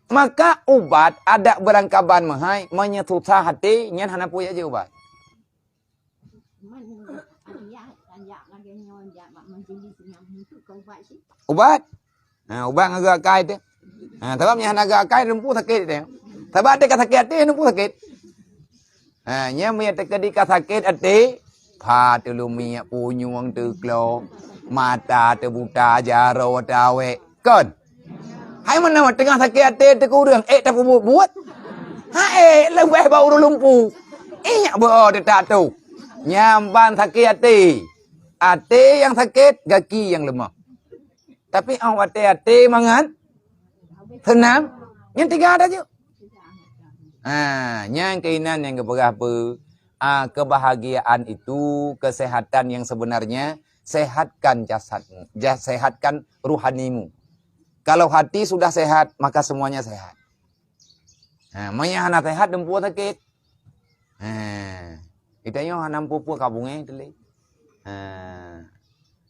Maka ubat adak beurangkaban meuhai, meunyoe susah até, nyan hana peue jak jeuet ubat. Ubat? Ha, ubat ngon geuh akai teuh. Ha, sabab nyan hana geuh akai, lumpuh sakét teuh. Sabab até ka sakét até, lumpuh sakét. Ha, nyan meunyoe teukeudi ka sakét até, pha teuleumiek, punyueng, teuklo, mata teubuta, jaroe teuawék. Kon? Hai meunan teungoh sakét até teuh ureuëng, ék tapeubuet-buet? Ha, ék leubeh bak ureuëng lumpuh. Inyak beu-o teutak tu. Nyan ban sakét até. Até nyang sakét, gaki nyang leumoh. Tapi 'oh watèe até mangat, seunang, nyan tiga dah jeuet. Ha, nyan keuinan nyang geupeugah peue? Ah, kebahagiaan itu, kesehatan yang sebenarnya, sehatkan jasadmu, ja-, sehatkan rohanimu. Kalau hati sudah sehat, maka semuanya sehat. Ha, meunyo hana sehat, dumpeue sakét. Ha. Geutanyoe hana peue-peue ka bungéh teuh lé. Ha.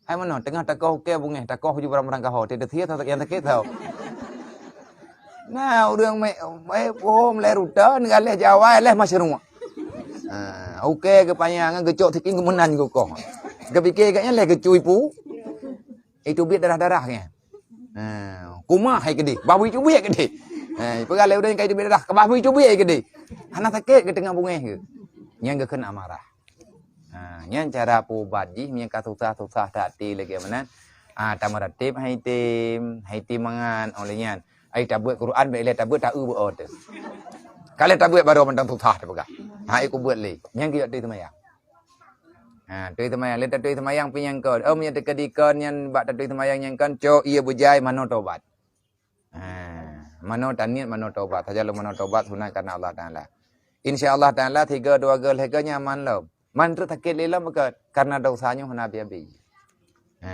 Hai meunoe, teungoh takoh ukée bungéh, takoh ju barang-barang kaho, teudesie nyang sakét tho. Nah, ureuëng mé, mé pohom lé ruta, neugaleh jawai lé masyruq. Ha, ukée geupanyang, geucok sikin geumeunan geukoh. Geupike gobnyan lé geucui pu. Itu biet darah-darah nyan. Ha, kumah hai keudeh, bah bui cubiet keudeh. Ha, peugah lé ureuëng ka itu biet darah, bah bui cubiet keudeh. Hana sakét geuteungoh bungéh geuh. Nyan geukheun amarah. Ha, nyan cara peuubat jih meunyo ka susah-susah that até lagée meunan. Ah, tameuratéb hai tem, hai tem mangat, 'oh lheueh nyan. Ai tabeuet Quran bék lé tabeuet ta-eu beu-o teuh. Ka lé tabeuet baroe mantong susah tapeugah. Ha, ai kubeuet lé. Nyan geuyue teuh seumayang. Ha, teuh seumayang, lé teuh seumayang pih nyang kon. Oh, meunyo teukeudi kon nyan bak teuh seumayang nyang kon, cok ie beujai manoe tobat. Ha, manoe taniet manoe tobat. Saja lôn manoe tobat sunat karena Allah Taala. Insya Allah Taala tiga dua geuh lhée geuh nyan aman lom. Man treuk sakét lé lom beukeut karena dosa nyoe hana habéh-habéh. Ha.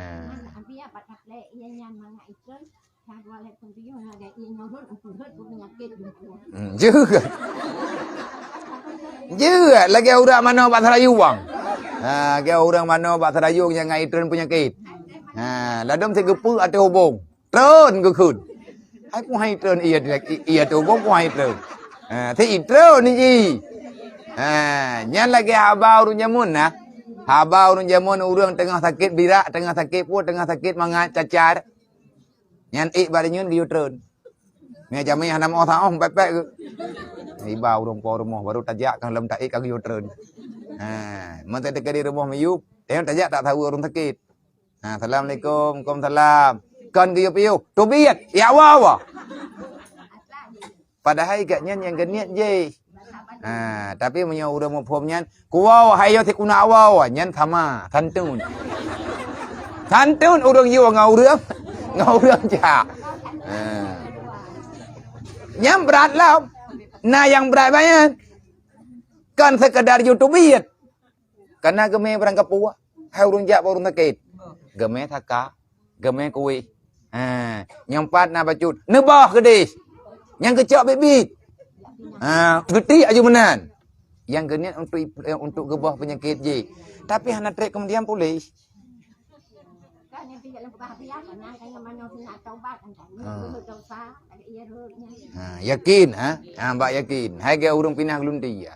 Hmm, jeuet. Jeuet lagée ureuëng manoe bak seurayu bang. Ha, lagée ureuëng manoe bak seurayu nyang ngai treun peunyakét. Ha, ladom sigeupeue ateueh ubong. Treun geukheun. Hai pun hai treun, iya, iya tu bong pun hai treun. Ha, si treun ni ji. Ha, nyan lagée haba ureuëng jameun nah. Haba ureuëng jameun ureuëng teungoh sakét birak, teungoh sakét peue, teungoh sakét mangat cacar. Nyan ék bak nyan geuyue treun. Nyan jamé hana meuoh saoh pepek geuh. Iba ureuëng po rumoh baru tajak kan lom taék ka geuyue treun. Ha, meuteuk teuka di rumoh miyup, tajak tak tahu ureuëng sakét. Ha, assalamualaikum. Waalaikumsalam. Kon geuyue piôh. Teubiet. Ya Allah, Allah. Padahai gobnyan nyang geuniet jih. Ha, tapi meunyoe ureuëng muphom nyan, kuwoe hai yo sikuna woe, nyan sama, santun. Santun ureuëng yue ngon ureuëng, ngon ureuëng jak. Ha. Nyan brat lom. Na nyang brat banyak. Kon sekedar yue teubiet. Kana geumé barang kapuwa, hai ureuëng jak bak ureuëng sakét. Geumé saka, geumé kuéh. Ha, nyang pat na bacut, neubah keudeh. Nyang geucok biet-biet. Ha, geutiek aju meunan. Nyang geuniet untuk, untuk geubah peunyakét jih. Tapi hana treb keumudian puléh. Ha. Ha, yakin, ha? Ha, bak yakin. Hai geu ureuëng pinah geulunti, ya.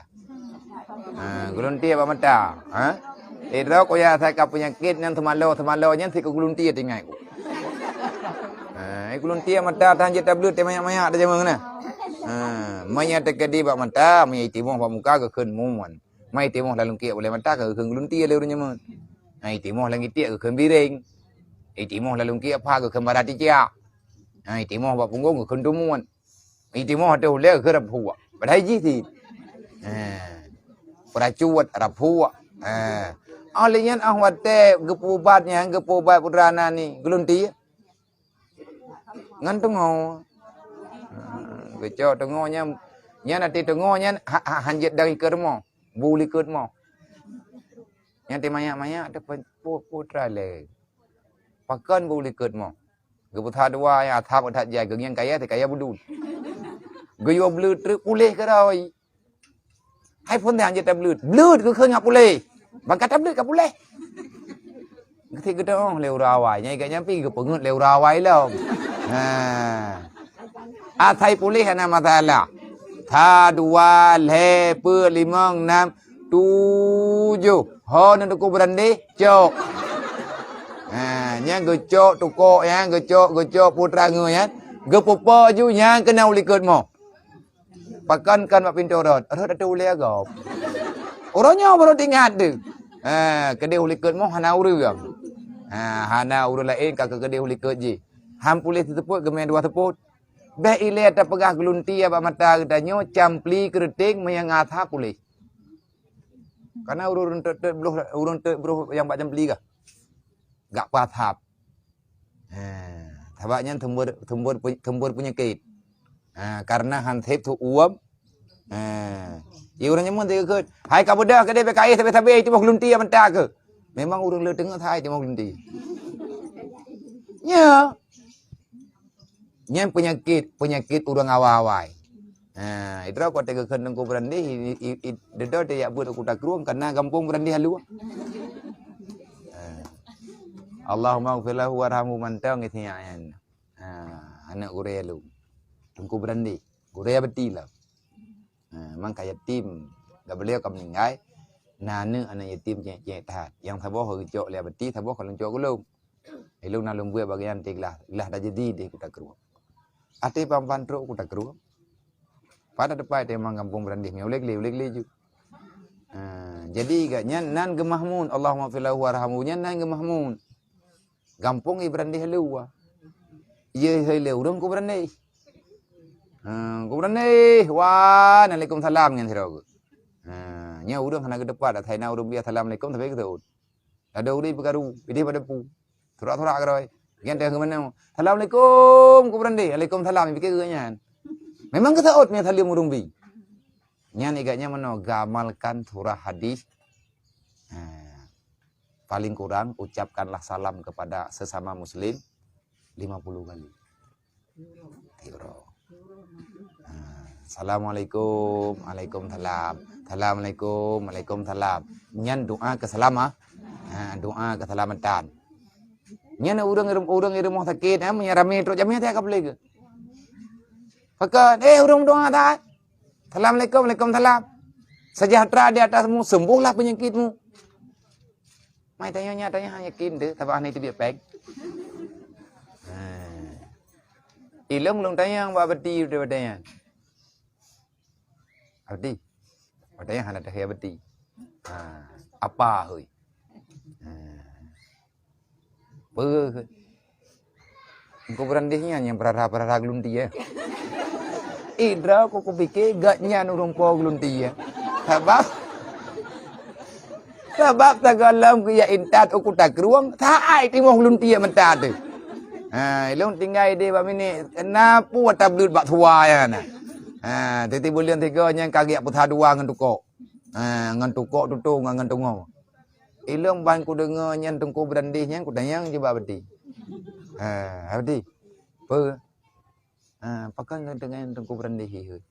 Ha, geulunti bak mata, ha? Idroe kuya asai ka peunyakét nyan teumalo-teumalo nyan si ku geulunti tinggai ku. Ha, geulunti mata tahan jeuet tableut teuh manyak-manyak dah jamong na. Ha, meunyo teukeudi bak mata, meunyo itimoh bak muka geukheun muon. Mai timoh lam lungkiek ulée mata ka geukheun geulunti lé ureuëng nyan. Mai timoh lam gitiek geukheun bireng. Itimoh lam lungkiek pha geukheun bara ticiak. Hai timoh bak punggong geukheun tumuan. Itimoh ateueh ulée geukheun raphuak. Padahai jih cit. Ha. Peuracuet raphuak. Ha. Óh lheueh nyan óh watée geupeuubat nyan, geupeuubat putra na ni geulunti. Ngon teungoh. Ha, geucok teungoh nyan, nyan até teungoh nyan ha, ha, hanjeuet dari keu rumoh. Bu likot moh. Nyan teuh manyak-manyak teuh pu-, putra lé. Pakon bu likot moh. Geupeusa dua nyang asab that jai geungieng kaya teuh kaya budut. Geuyue bleuet treuk puléh keudroe. Hai phon teuh han jeuet tableuet. Bleuet geukheun ngat puléh. Ban ka tableuet ka puléh. Geutik geuteu'oh lé ureueng awai. Nyang ikat nyan pih geupeungeut lé ureueng awai lom. Ha. Asai puléh hana masalah. Sa, dua, lhèe, peuet, limong, nam, tujoh. Ho nyan Teungku Beurandeh, cok. Ha, nyan geucok tukok nyan, geucok, geucok putra ngon nyan. Geupeupo ju nyan keunan u likot moh. Pakon kon bak pintoe rot, rot ateueh ulèe gob. Uroe nyoe baru teuingat teuh. Ha, keudeh u likot moh hana ureueng. Ha, hana ureueng laén ka keu keudeh u likot jih. Han puléh siteupot geumè dua seupôt. Bèk ilèe tapeugah geulunti bak mata geutanyoe, campli, keureuteng, meunyo ngat that puléh. Kareuna ureueng teuet-teuet broh, ureueng teuet broh nyang bak campli gah. Gak pathap. Ha, sabab nyan sumber, sumber pe-, sumber peunyakét. Ha, kareuna han sép su uem. Ha. Ie ureueng nyan mun teukeut, "Hai ka beudôh keudeh bèk kayèe sabé-sabé, timoh geulunti mantong keuh." Memang ureueng le teungoh hai timoh geulunti. Nya. Nyan peunyakét, peunyakét ureueng awai-awai. Ha, idroe kok teukeukheun Teungku Beurandeh, i, i, i, deudok teuyak beuet u Kuta Krueng, kareuna gampông Beurandeh Alue. Ha. Allahumma ighfir lahu warhamhu mantong isi nyan. Ha, aneuk gurèe lôn. Teungku Beurandeh, gurèe Abati lom. Ha, memang ka yatim. Gak beliau ka meuninggai, na aneuk, aneuk yatim cék-cék that. Nyang saboh geucok lé Abati, saboh ka lôn cok keu lôn. Ilôn na lôn buet bagian ti glah, glah dah jadi di Kuta Krueng. Até pan-pan trok Kuta Krueng. Pada tepai teumang gampông Beurandeh, meu'ah ulèe glé, ulèe glé ju. Ha, jadi gak nyan nan geumahmun, Allahumma fil lahu warhamhu, nyan nan geumahmun. Gampông i Beurandeh Alue. Ie hai lé ureueng Teungku Beurandeh. Ha, Teungku Beurandeh, wa alaikumsalam nyan sidroe. Ha, nyan ureueng hana geuteupot, asai na ureueng bri assalamualaikum, tapi geuseuôt. Ladôm ureueng peukaru, idéh bak dapu. Surak-surak keudroe. Geutanyoe teungoh meunoe, "Assalamualaikum, Teungku Beurandeh." "Waalaikumsalam," pike geuh nyan. Memang geuseuôt meusaleuem ureueng bi. Nyan igat nyan meunoe, gamalkan surah hadis. Ha. Paling kurang, ucapkanlah salam kepada sesama muslim lima puluh kali. Tiga. Ha, "Assalamualaikum." "Waalaikumsalam." "Assalamualaikum." "Waalaikumsalam." Nyan doa keselama-, ha, doa keselamatan. Nyan ureueng, ureueng di rumoh sakét, ha, meunyo ramé trok jamé, ka boleh ke? Pakon, "Eh, ureueng doa that. Assalamualaikum." "Waalaikumsalam." "Sejahtera di atasmu, sembuhlah penyakitmu." Mai tanyong nyan, tanyong han yakin teuh, sabab hana teubiet péng. Ha. Ilôn lôn tanyong bak Abati, Abati tanyong. Abati. Abati tanyong hana tahe Abati. Ha. Apa, hôi? Ha. Peue? Engkau berandeh nyan nyang peurara-peurara geulunti, eh. Idra kok kupike gak nyan ureueng po geulunti, eh. Sabab, sabab tagalom keu ya intat u Kuta Krueng, saai timoh geulunti meuta teuh. Ha, ilôn tinggai deh bak minék, na peue ata bleuet bak suwa nyan na. Ha, tieb-tieb buleuen tiga nyan ka geujak peusa dua ngon tukok. Ha, ngon tukok tutong ngon, ngon tungoh. Ilôn ban kudeungoe nyan Teungku Beurandeh nyan, kutanyong cit bak Abati. Ha, Abati. Peue? Ha, pakon keudeungoe Teungku Beurandeh hi heueh?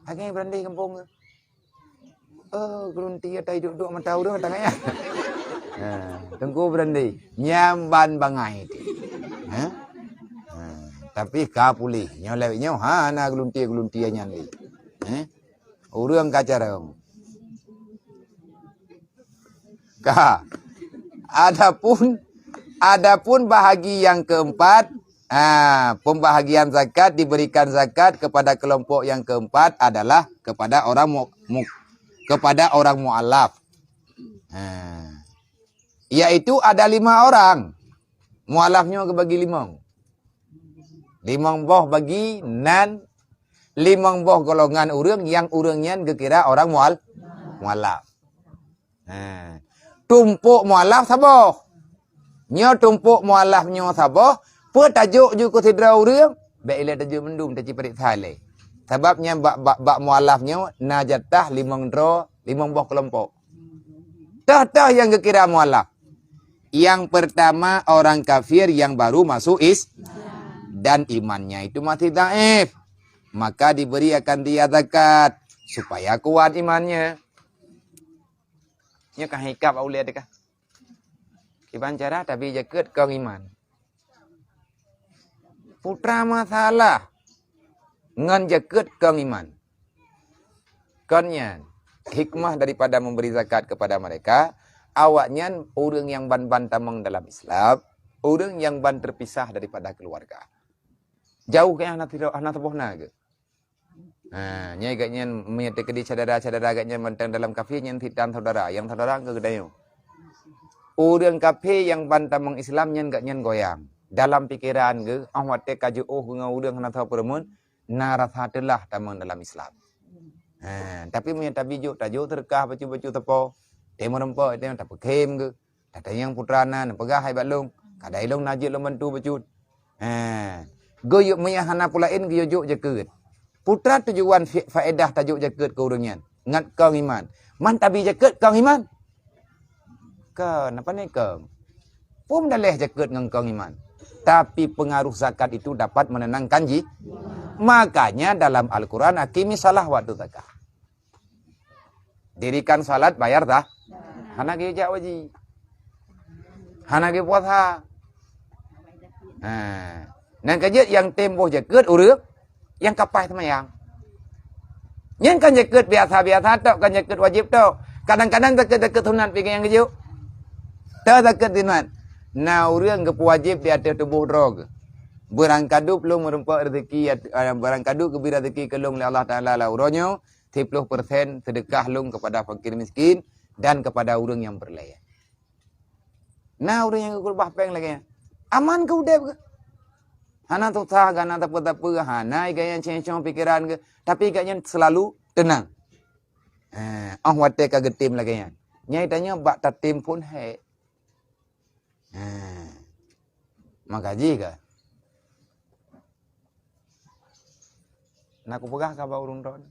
Lagèe Beurandeh gampông keuh. Oh, geulunti ata duek-duek mata ureueng tanggai nyan. Ha, Teungku Beurandeh. Nyan ban bangai teuh. Ha? Ha, tapi ka puléh. Nyoe lawét nyoe hana geulunti-geulunti nyan lé. Ha? Ureueng ka carông. Ka. Adapun, adapun bahagi yang keempat, ah, pembahagian zakat, diberikan zakat kepada kelompok yang keempat adalah kepada orang mu-, mu-, kepada orang mualaf. Ah. Yaitu ada lima orang. Mualaf nyoe geubagi limong. Limong boh bagi nan, limong boh golongan ureueng nyang ureueng nyan geukira orang mual-, mualaf. Ha. Tumpok mualaf saboh. Nyoe tumpok mualaf nyoe saboh, peue tajok ju keu sidroe ureueng? Bèk ilèe tajok mandum, taci pareksa lé. Sabab nyan bak, bak, bak mualaf nyoe na jatah limong droe, limong boh keulompok. Toh-toh nyang geukira mualaf. Yang pertama, orang kafir yang baru masuk Is-, dan imannya itu masih dhaif. Maka diberi akan dia zakat supaya kuat imannya. Nyoe ka hikab ulée teuka. Kiban cara tabi jakeuet kong iman. Putra masalah ngon jakeuet kong iman. Kon nyan hikmah daripada memberi zakat kepada mereka, awaknyan ureuëng nyang ban-ban tamong dalam Islam, ureuëng nyang ban terpisah daripada keluarga. Jauh keu hana tiro-, hana saboh na geuh. Ha, nyan gobnyan meunyoe teukeudi syedara-syedara gobnyan mantong dalam kafé nyan sitan saudara, nyang saudara keu geutanyoe. Ureuëng kafé nyang ban tamong Islam nyan gobnyan goyang. Dalam pikeran geuh, óh watée ka jiôh ngon ureuëng hana soe peureumeun, na rasa teulah tamong dalam Islam. Ha, tapi meunyoe tabi jok, tajok seudeukah bacut-bacut sapo, teumeureumpok, teumeureumpok, tapeukhem geuh. Tatanyong putra na, neupeugah hai bak lôn, kadai lôn na jeuet lôn bantu bacut. Ha. Geuyue meunyoe hana peulaén geuyue jok jakeuet. Putra tujuan fi-, faedah tajok jakeuet keu ureuëng nyan, ngat kong iman. Man tabi jakeuet kong iman. Kon, apa ni kong? Peue meudaléh jakeuet ngon kong iman. Tapi pengaruh zakat itu dapat menenangkan ji. Makanya dalam Al-Quran, "Aqimis shalah wa atuz zakah." Dirikan salat, bayar zah-, hana geujak wajib. Hana geupuasa. Ha. Nyan ka jeuet nyang tem boh jakeuet ureuëng nyang ka paih seumayang. Nyan kan jakeuet biasa-biasa tok, kan jakeuet wajib tok. Kadang-kadang zakeuet-zakeuet sunat pih nyang geujok. Teu zakeuet sunat. Na ureuëng geupeuwajéb di ateueh tuboh droe geuh. Beurangkadu lôn meurumpok rezeki, eh, beurangkadu geubri rezeki keu lôn lé Allah Taala lam uroe nyoe, siploh persen seudeukah lôn kepada fakir miskin dan kepada ureuëng nyang peureulée. Na ureuëng nyang geukeurubah péng lagée nyan. Aman keu udeb geuh. Hana susah, hana teupeu-teupeu, hana gaya ceng-cong pikeran geuh, tapi gobnyan seulalu teunang. Eh, óh watée ka geutem lagée nyan. Nyai tanyoe bak tatem phon hék. Eh, maka jih ka. Na kupeugah ka bak ureuëng droen.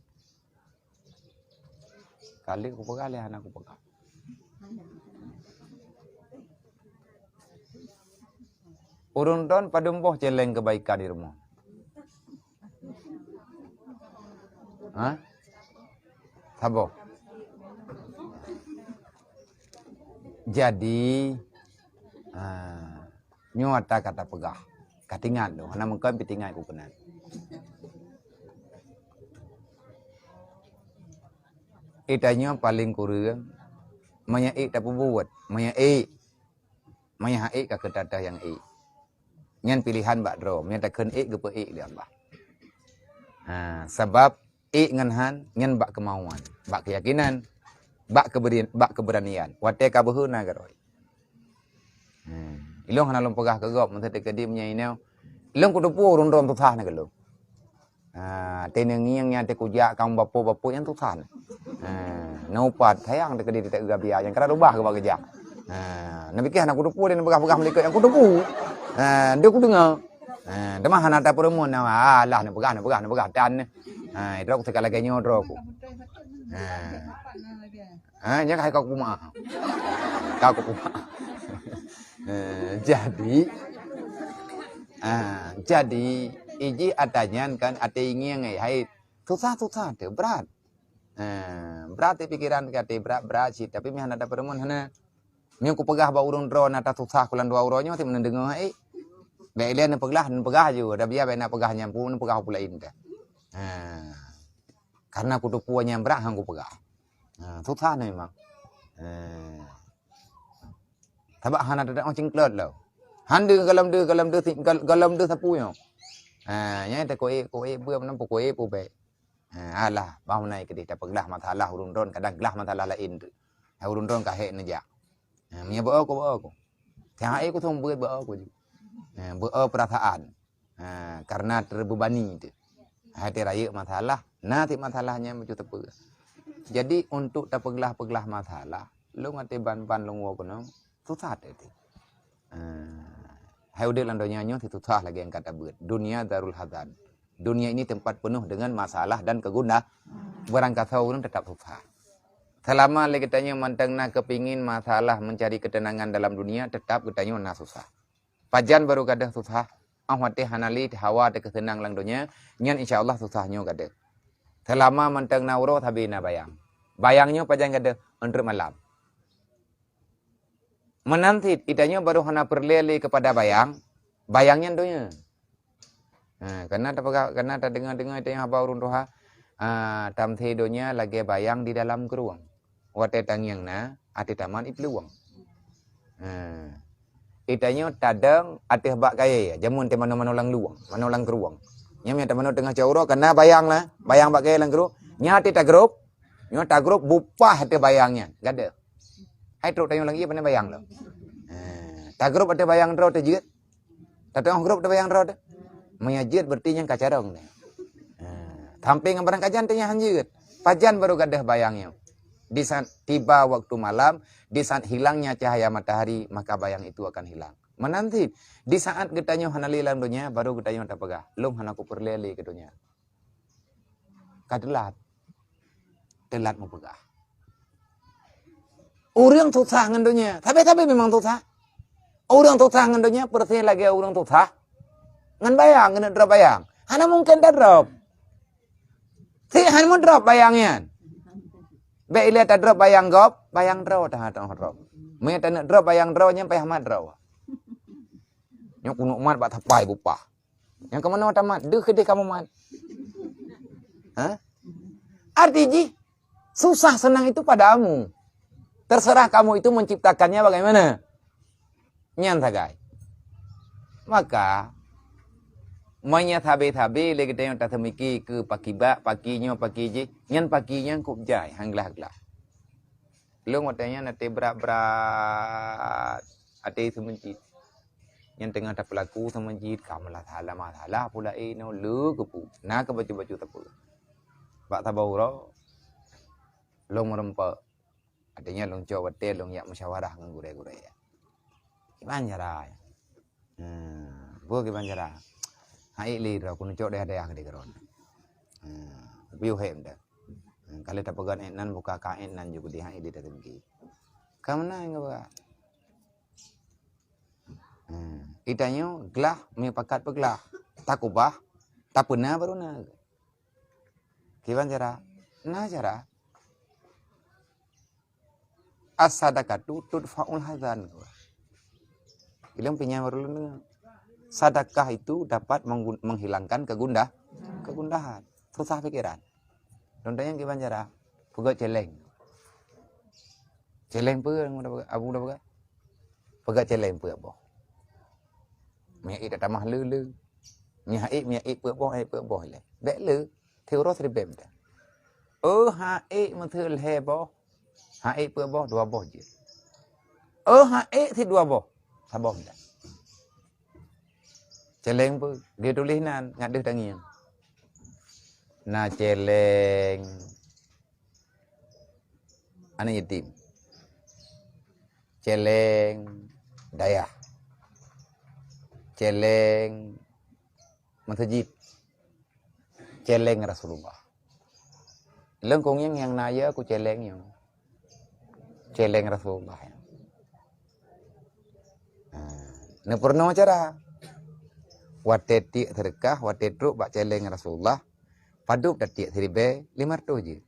Kali kupeugah lé hana kupeugah. Ureuëng droen padum boh céléng keubaikan di rumoh? Ha? Saboh. Jadi, ha, nyoe ata ka tapeugah. Ka tingat lôn, hana meukeuen pih tingat ku keunan. Itanyoe paleng kureueng, meunyoe ék tapeubuet, meunyoe ék, meunyoe han ék ka keutatah nyang ék. Nyan pilehan bak droe, meunyoe takheun ék geupeu ék lé Allah. Ha, sabab ék ngon han nyan bak keumauan, bak keuyakinan, bak keuberi-, bak keubeuranian. Watée ka beuhe na garoe. Hmm. Ilôn hana lôn peugah keu gob, meuseutôt keudéh meunyoe inoe. Ilôn kuteupeu ureuëng droen susah na keu lôn. Ha, teuneungieng nyan teuh kujak kaum bapo-bapo nyang susah na. Ha, neupat sayang teuh keudéh teuh gabiya nyang keurat ubah keu bak geujak. Ha, neupiké hana kuteupeu lé neupeugah-peugah meulikot nyang kuteupeu. Ha, deuh kudeungoe. Ha, teuma hana tapeureumeun na, alah neupeugah, neupeugah, neupeugah tan. Ha, droe ku teuka lagée nyoe droe ku. Ha. Ha, nyan ka hai ka kupeumeu'ah. Ka kupeumeu'ah. Eh, jadi, ah, jadi, iji ata nyan kan, ata ingieng, eh, hai, susah-susah teuh, brat. Eh, brat teuh pikeran ka teuh, brat, brat cit, tapi meuhan ada peureumeun hana. Meunyoe kupeugah bak ureuëng droe na tasusah kulan dua uroe nyoe, ti meunan deungoe hai. Bék ilée neupeugah, neupeugah ju, ada biya bék na peugah nyan pun, neupeugah peulaén teuh. Ha. Karena kuteupeu nyang brat han kupeugah. Ha, susah na memang. Ha. Sabab hana teudak cingklot lom. Han deuh galom deuh, galom deuh si-, gal-, galom deuh sapeue nyoe. Ha, nyan teuh kuék, kuék beuem nam peukuék pubék. Ha, alah, bah meunai keudéh tapeuglah masalah ureuëng droen, kadang glah masalah laén tu. Ha, ureuëng droen ka hék neujak. Ha, meunyoe beu ku, beu ku. Tiang hai ku seumeubeuet beu ku ju. Ha, beu perasaan. Ha, karena terbebani teuh. Hai teuh rayeuk masalah, na cit masalah nyan bacut teupeu. Jadi, untuk tapeuglah-peuglah masalah, lôn até ban-ban lôn woe keunoe, susah teuh teuh. Ha, hai udeb lam donya nyoe si susah lagée nyang ka tabeuet. Dunia darul hazan. Dunia ini tempat penuh dengan masalah dan kegundah. Barangkasoe ureuëng tetap susah. Selama lé geutanyoe mantong na keupingin masalah mencari ketenangan dalam dunia, tetap geutanyoe na susah. Pajan barô gadôh susah? Ah watée hana lé hawa teukeseunang lam donya, nyan insya Allah susah nyoe gadeuh. Seulama mantong na uroe sabe na bayang. Bayang nyoe pajan gadeuh? Eunteuk malam. Meunan cit, geutanyoe barô hana peureulée lé keupada bayang, bayang nyan donya. Ha, kana tapeugah, kana tadeungoe-deungoe tanyoe haba ureuëng tuha, ah, tamsé donya lagée bayang di dalam krueng. Watée tangieng na, até tamat iplueng. Ha. Geutanyoe tadong ateueh bak kayée, jameun teuh manoe-manoe lam lueng, manoe lam krueng. Nyan meunyo tamanoe teungoh cot uroe, kana bayang lah, bayang bak kayée lam krueng. Nyan até tagrôp, nyoe tagrôp bupah ateueh bayang nyan, gadeuh. Hai trok tanyoe lagée pane bayang lom. Ha, tagrôp ateueh bayang droe teuh jeuet. Tateuôh grôp ateueh bayang droe teuh. Meunyo jeuet berarti nyan ka carông teuh. Ha, sampé ngon barang kajan teuh nyan han jeuet. Pajan barô gadeuh bayang nyoe? Di saat tiba waktu malam, di saat hilangnya cahaya matahari, maka bayang itu akan hilang. Meunan cit, di saat geutanyoe hana lé lam donya, barô geutanyoe tapeugah, "Lôn hana kupeureulée lé keu donya." Ka teulat. Teulat mupeugah. Ureuëng susah ngon donya. Sabe-sabe memang susah. Ureuëng susah ngon donya persis lagée ureuëng susah ngon bayang, keuneuk drop bayang. Hana mungken tadrop. Cit hana meudrop bayang nyan. Bék ilée tadrop bayang gob, bayang droe teuh hana drop. Meunyo taneuk drop bayang droe nyan payah mat droe. Nyoe keuneuk mat bak sapai bupah. Nyang keumeunyoe tamat, deuh keudeh kamoe mat. Ha? Arti jih, susah senang itu padamu. Terserah kamu itu menciptakannya bagaimana. Nyan sagai. Maka, meunyo sabe-sabe lé geutanyoe taseumiki keu pakibak, paki nyoe, paki jih, nyan paki nyan kôb jai, han glah-glah. Lôn watée nyan até brat-brat, até seumeujid. Nyan teungoh tapeulaku seumeujid, ka meulah salah, masalah pula, eh, nyoe le keupeue. Na keu bacut-bacut sapeue. Bak saboh uroe, lôn meurumpok. Watée nyan lôn cok watée lôn jak musyawarah ngon gurée-gurée. Kiban cara? Hmm, peue kiban cara? Hai lé droe, keuneuk cok dayah-dayah keudeh keudroe. Hmm, piôh hem dah. Hmm, ka lheueh tapeugöt ék nan, buka ka ék nan ju keudeh, hai lé tateumeuki. Ka meunan ngon buka. Hmm, geutanyoe glah, meupakat peuglah. Takubah, tapeuna baru na. Kiban cara? Na cara. As-sadaqatu tudfa'ul hazan. Ilong pinya baru lôn deungoe. Sedekah itu dapat menggun-, menghilangkan kegundah-, kegundahan, susah pikiran. Lôn tanyong kiban cara, peugöt celeng. Celeng peue, Abu dah peugöt? Peugöt celeng peuet boh. Minyeuk ék tatamah le-le. Minyeuk ék, minyeuk ék peuet boh, ék peuet boh ilée. Bék le, siuroe siribée mantong. Oh, han ék meuteue lhée boh. Han ék peuet boh, dua boh jeuet. Oh, han ék sidua boh, saboh mantong. Celeng peue? Geutuléh nan, ngat deuh tangieng. Na celeng aneuk yatim. Celeng dayah. Celeng meuseujid. Celeng Rasulullah. Lôn kuyang nyang na yö ku celeng nyoe. Celeng Rasulullah nyoe. Ha, neupeurunoe cara. Watée tiek seudeukah, watée trok bak celeng Rasulullah, padub tatiek siribée, limong reutôh jeuet.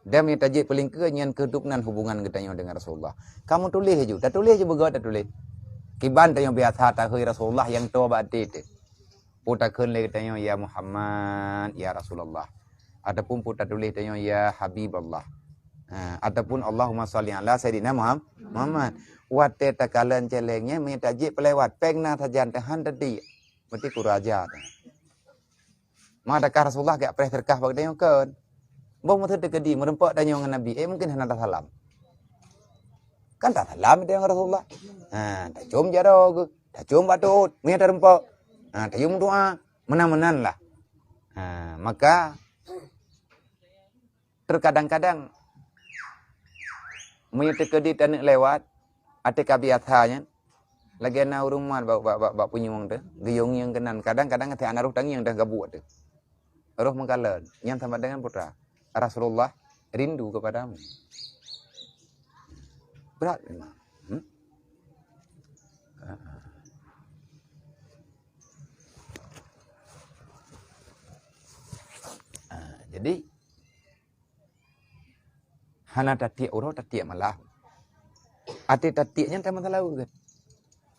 Dan meunyo tajeuet peulingkeue, nyan keuh dubnan hubungan geutanyoe deungon Rasulullah. Kamoe tuléh ju, tatuléh ju beugöt tatuléh. Kiban tanyoe biasa tahôi Rasulullah nyang toe bak até teuh. Peue takheun lé geutanyoe, "Ya Muhammad, ya Rasulullah." Ataupun peue tatuléh tanyoe, "Ya Habiballah." Ha, ataupun, "Allahumma shalli ala Sayyidina Muham-, Muhammad." Watée takalon celeng nyan, meunyo tajeuet peulewat, péng na sajan teuh han tatiek. Berarti kuraja teuh. Ma adakah Rasulullah geujak preh seudeukah bak geutanyoe? Kon. Boh meuteue teukeudi meurumpok tanyoe ngon Nabi, eh, mungken hana tasalam. Kan tasalam tanyoe ngon Rasulullah. Ha, tacôm jaroe geuh, tacôm batu uhud, meunyo tarumpok. Ha, tayue meudoa, meunan-meunan lah. Ha, maka Teukadang-kadang, meunyoe teukeudi taneuk lewat, até ka biasa nyan, lagée na ureuëng mat bak, bak, bak, bak punyueng teuh, geuyong-yong keunan. Kadang-kadang até hana roh tangieng teuh gabuek teuh. Roh meukalon, nyan sama dengan putra. Rasulullah rindu kepadamu. Berat memang. Hmm? Ha, ha. Hana tatiek uroe, tatiek malam. Até tatiek nyan tameuseulaweuet.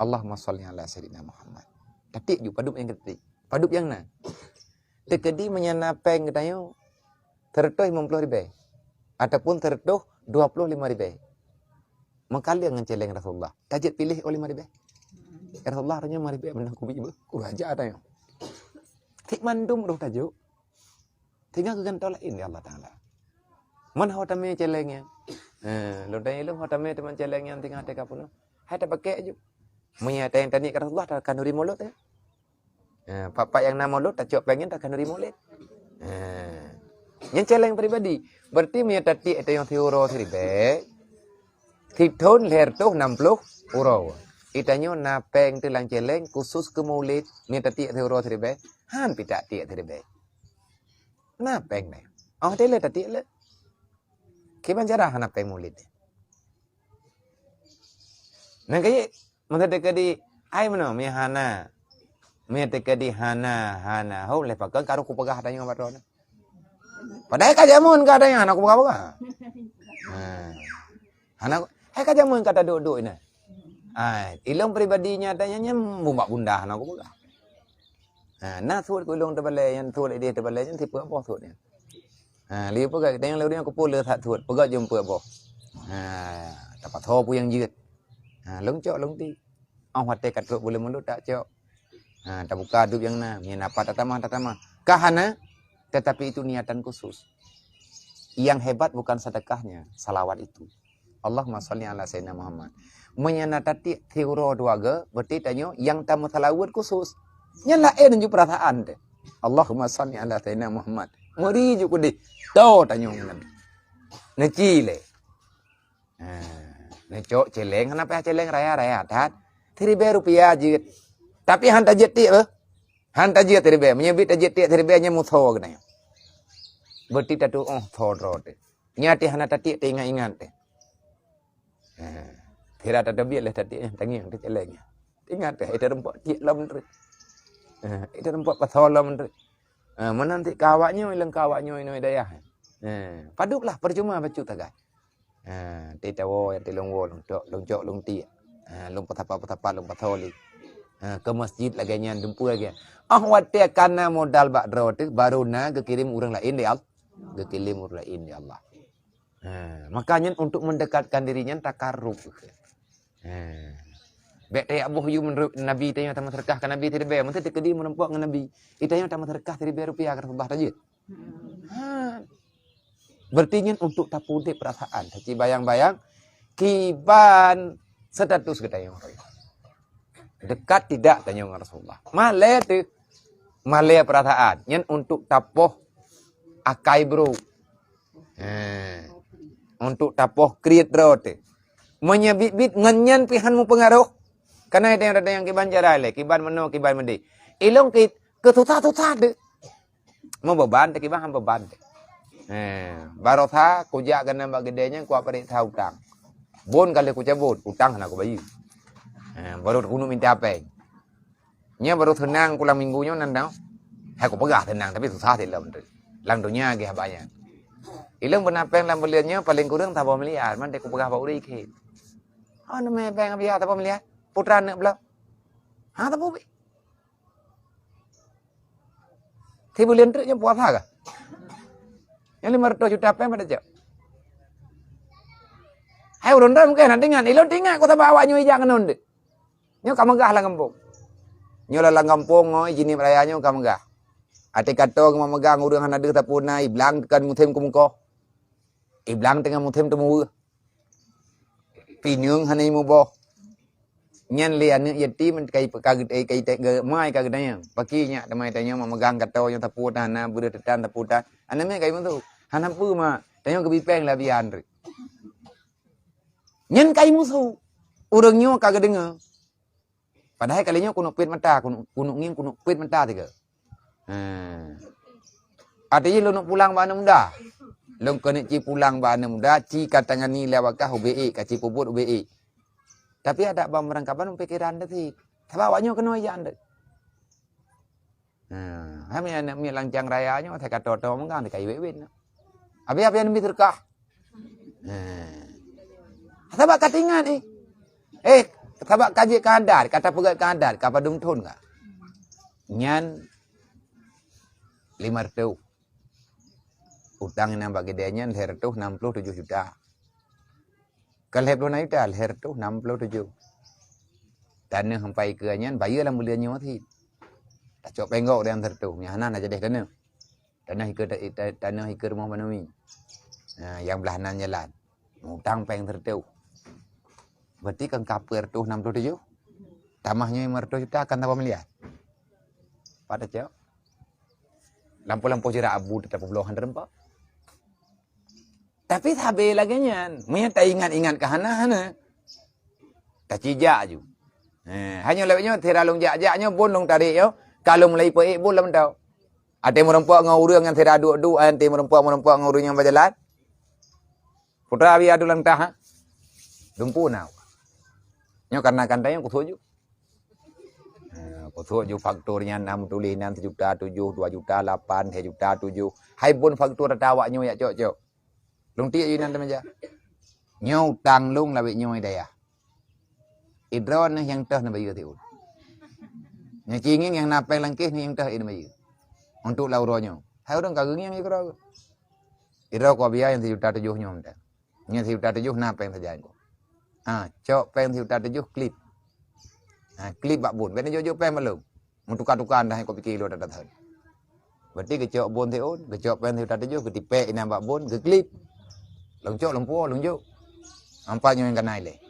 Allahumma shalli ala sayyidina Muhammad. Tatiek ju padub nyang keutik. Padub nyang na. Teukeudi meunyo na péng geutanyoe seratus lima puluh ribèe ataupun seratus dua puluh lima ribèe. Meukaleng ngon céléng Rasulullah. Tajeuet piléh oh lima ribèe. Ya Rasulullah, hareunya lima ribèe meunan kubi beuh. Kuraja tanyoe. Tik mandum roh tajok. Tinggai keu gantoe laén di Allah Taala. Man ho tamé céléng nyan. Eh, lôn tanyong lôn ho tamé teuma céléng nyan tinggai teuka peunoh. Hai tapakèk ju. Meunyo tanyong taniet keu Rasulullah, takhanuri mulod, eh. Eh, pat-pat nyang na mulod, tacok péng nyan takhanuri mulod. Eh. Nyan céléng pribadi. Berarti meunyo tatiek tanyong siuroe siribèe, sithon lhèe reutôh nam ploh uroe. Itanyoe na péng teuh lam céléng khusus keu mulod, meunyo tatiek siuroe siribèe, han pih tatiek siribèe. Na péng nyan. Oh, teuh lé tatiek lé. Kiban cara hana péng mulod. Nyan keuh, masa teukeudi, ai meunoe, mi hana. Mi teukeudi hana, hana. Ho, lé pakon karu kupeugah tanyoe bak droeneuh. Padahai ka jameun ka tanyoe hana kupeugah-peugah. Ha. Hana, hai ka jameun ka taduek-duek ina. Ai, ilôn pribadi nyata nyan, nyan bumbak bunda hana kupeugah. Ha, na suet keu ilôn teubalai, nyan suet idéh teubalai, nyan sipeuet boh suet nyan. Ha, lé peugah, tanyoe lé ureueng kupeu le that suet, peugah jeuem peuet boh. Ha, tapasoe peue nyang jeuet. Ha, lôn cok, lôn ti. Oh, watèe ka trok buleuen mulod tak cok. Ha, tabuka duek nyang na, nyan apa tatamah, tatamah. Ka hana, tetapi itu niatan khusus. Yang hebat bukan sedekahnya, salawat itu. Allahumma shalli ala sayyidina Muhammad. Meunyo na tatiek siuroe dua go, berarti tanyoe nyang tameuseulaweuet khusus. Nyan laén ju peurasaan teuh. Allahumma shalli ala sayyidina Muhammad. Meuri ju keudéh. To tanyoe nyan. Neuci lé. Ha, neucok céléng, hana payah céléng raya-raya that. Siribèe rupiah jeuet. Tapi han tajeuet tiek beuh. Han tajeuet siribèe. Meunyo bit tajeuet tiek siribèe nyan musoe geutanyoe. Berarti tatuoh tho droe teuh. Nyan teuh hana tatiek teuingat-ingat teuh. Ha. Sira tateubiet lé tatiek nyan, tangieng teuh céléng nyan. Ingat teuh, ita rumpok tiek lom treuk. Ha, ita rumpok pasoe lom treuk. Ha, meunan tiek ka awak nyoe, ilôn ka awak nyoe inoe dayah. Ha, padublah percuma bacut sagai. Ha, teuh tawoe, teuh lôn woe, lôn cok, lôn cok, lôn tiek. Ha, lôn peusapa-peusapa, lôn pasoe lé. Ha, keu masjid lagèe nyan, dumpeue lagèe nyan. Ah, watèe ka na modal bak droe teuh, baru na geukirém ureueng laén lé Allah. Geukirém ureueng laén lé Allah. Ha, maka nyan untuk mendekatkan diri nyan takarub. Ha. Bèk tajak boh yum Nabi, tanyoe tameuseudeukah keu Nabi siribèe, meusti teukeudi meurumpok ngon Nabi. Itanyoe tameuseudeukah siribèe rupiah keu Rasulullah tajeuet. Ha. Berarti nyan untuk tapeuudép peurasaan, tacibayang-bayang kiban status geutanyoe. Dekat tidak tanyoe ngon Rasulullah. Malèe teuh. Malèe peurasaan. Nyan untuk tapoh akai brôk. He. Untuk tapoh kriet droe teuh. Meunyo bit-bit ngon nyan pih han meupeungaroh. Kana ada nyang, ada nyang kiban jarai lé, kiban meunoe, kiban meudéh. Ilôn keu, keu susah-susah teuh. Meubeban teuh kiban han beban teuh. He, barosa kujak keunan bak keudè nyan kupareksa utang. Bon ka lheueh kucabot, utang hana kubayeue. He, baru keuneuk minta péng. Nyan baru seunang ku lam minggu nyoe nan dong. Hai kupeugah seunang, tapi susah sit lom teuh. Lam donya gèh banyak. Ilôn beuna péng lam buleuen nyoe paleng kureueng saboh miliar, man teuh kupeugah bak ureueng ikheun. Oh, neumè péng biasa saboh miliar? Putra aneuk bloe. Ha, saboh bi. Sibuleuen treuk nyoe puasa kah? Nyang lima ratus juta péng pada cok. Hai ureueng droe mungken hana teuingat, ilôn teuingat ku sabab awak nyoe ijak keunoe deh. Nyoe ka meugah lam gampông. Nyoe lam gampông ngon jihnyan raya nyoe ka meugah. Até kato geumeumeugah ureueng hana deuh sapeue na, iblang teungoh musém keumeukoh. Iblang teungoh musém teumuweuh. Pineung hana jimuboh. Nyan lé aneuk yatim ka, ka, ka, ka, ka, mai ka geutanyong. Pakri nyak teuma tanyoe mak meugang kato nyoe sapeue tan, hana beureuh teutan sapeue tan. Aneuk miet ka jimusu. Hana peue mak, tanyoe geubri péng lé Abi Andri. Nyan ka jimusu. Ureueng nyoe ka geudeungoe. Padahai kali nyoe keuneuk peuet mata, keuneuk, keuneuk ngieng, keuneuk peuet mata sigoe. Ha. Até jih lôn pulang bak aneuk muda. Lôn keuneuk ci pulang bak aneuk muda, ci ka tangani lé awak kah ubé ék, ka ci peubuet ubé ék. Tapi adak ban meurangkaban pikiran teuh sit. Sabab awak nyoe keunoe jak deuh. Ha, hai mi aneuk miet lancang raya nyoe, asai ka toe-toe meugah, ka iwet-wet. Abi-abi aneuk miet seudeukah. Ha. Sabab ka teuingat, eh. Eh, sabab ka jeuet keu adat, ka tapeugét keu adat, ka padum thon ka. Nyan lima reutôh. Utang nyang bak keudè nyan lhèe reutôh nam ploh tujoh juta. Ka lhèe ploh nam juta, lhèe reutôh nam ploh tujoh. Tanoh sampai keu nyan bayeue lam buleuen nyoe cit. Tacok péng gob dan seureutôh, nyang hana na jadeh tanoh. Tanoh ikeue ta-, ta-, tanoh ikeue rumoh banami. Ha, nyang blah nan jalan. Mutang péng seureutôh. Berarti kan ka peuet reutôh nam ploh tujoh. Tamah nyoe lima reutôh juta kan saboh miliar. Pat tacok? Lampôh-lampôh jeurak abu teutap peubloe hana teureumpok. Tapi sabe lagèe nyan, meunyo taingat-ingat ka hana, hana. Tacijak ju. Eh, hanyoe lawét nyoe, sira lôn jak-jak nyoe, bon lôn tarek nyoe, ka lôn mulai peuék bon lam tau. Até meurumpok ngon ureueng nyang sira duek-duek, até meurumpok-meurumpok ngon ureueng nyang bajalan. Putra biya dulang tah, ha? Dumpu na. Nyoe karena kan tayang kusuk ju. Ha, kusuk ju faktur nyan na meutuléh nan seujuta tujoh, dua juta lapan, seujuta tujoh. Hai bon faktur ata awak nyoe jak cok-cok. Lôn tiek ju inan teumeja. Nyoe utang lôn lawét nyoe dayah. Idroe neuh nyang teuh neubayeue siuroe. Nyoe ci ngieng nyang na péng langkéh neuh nyang teuh neubayeue. Untuk lam uroe nyoe. Hai ureueng ka geungieng ju keudroe. Idroe kau biya nyang seujuta tujoh nyoe mantong. Nyan seujuta tujoh na péng sajan kau. Ha, cok péng seujuta tujoh klip. Ha, klip bak bon. Bèk neujok-jok péng bak lôn. Meutuka-tuka dah kau pike lôn ata thon. Berarti geucok bon siuroe, geucok péng seujuta tujoh, geutipék inan bak bon, geuklip. Lôn cok, lôn puwoe, lôn jok. Ampat nyoe nyang kana ilèe.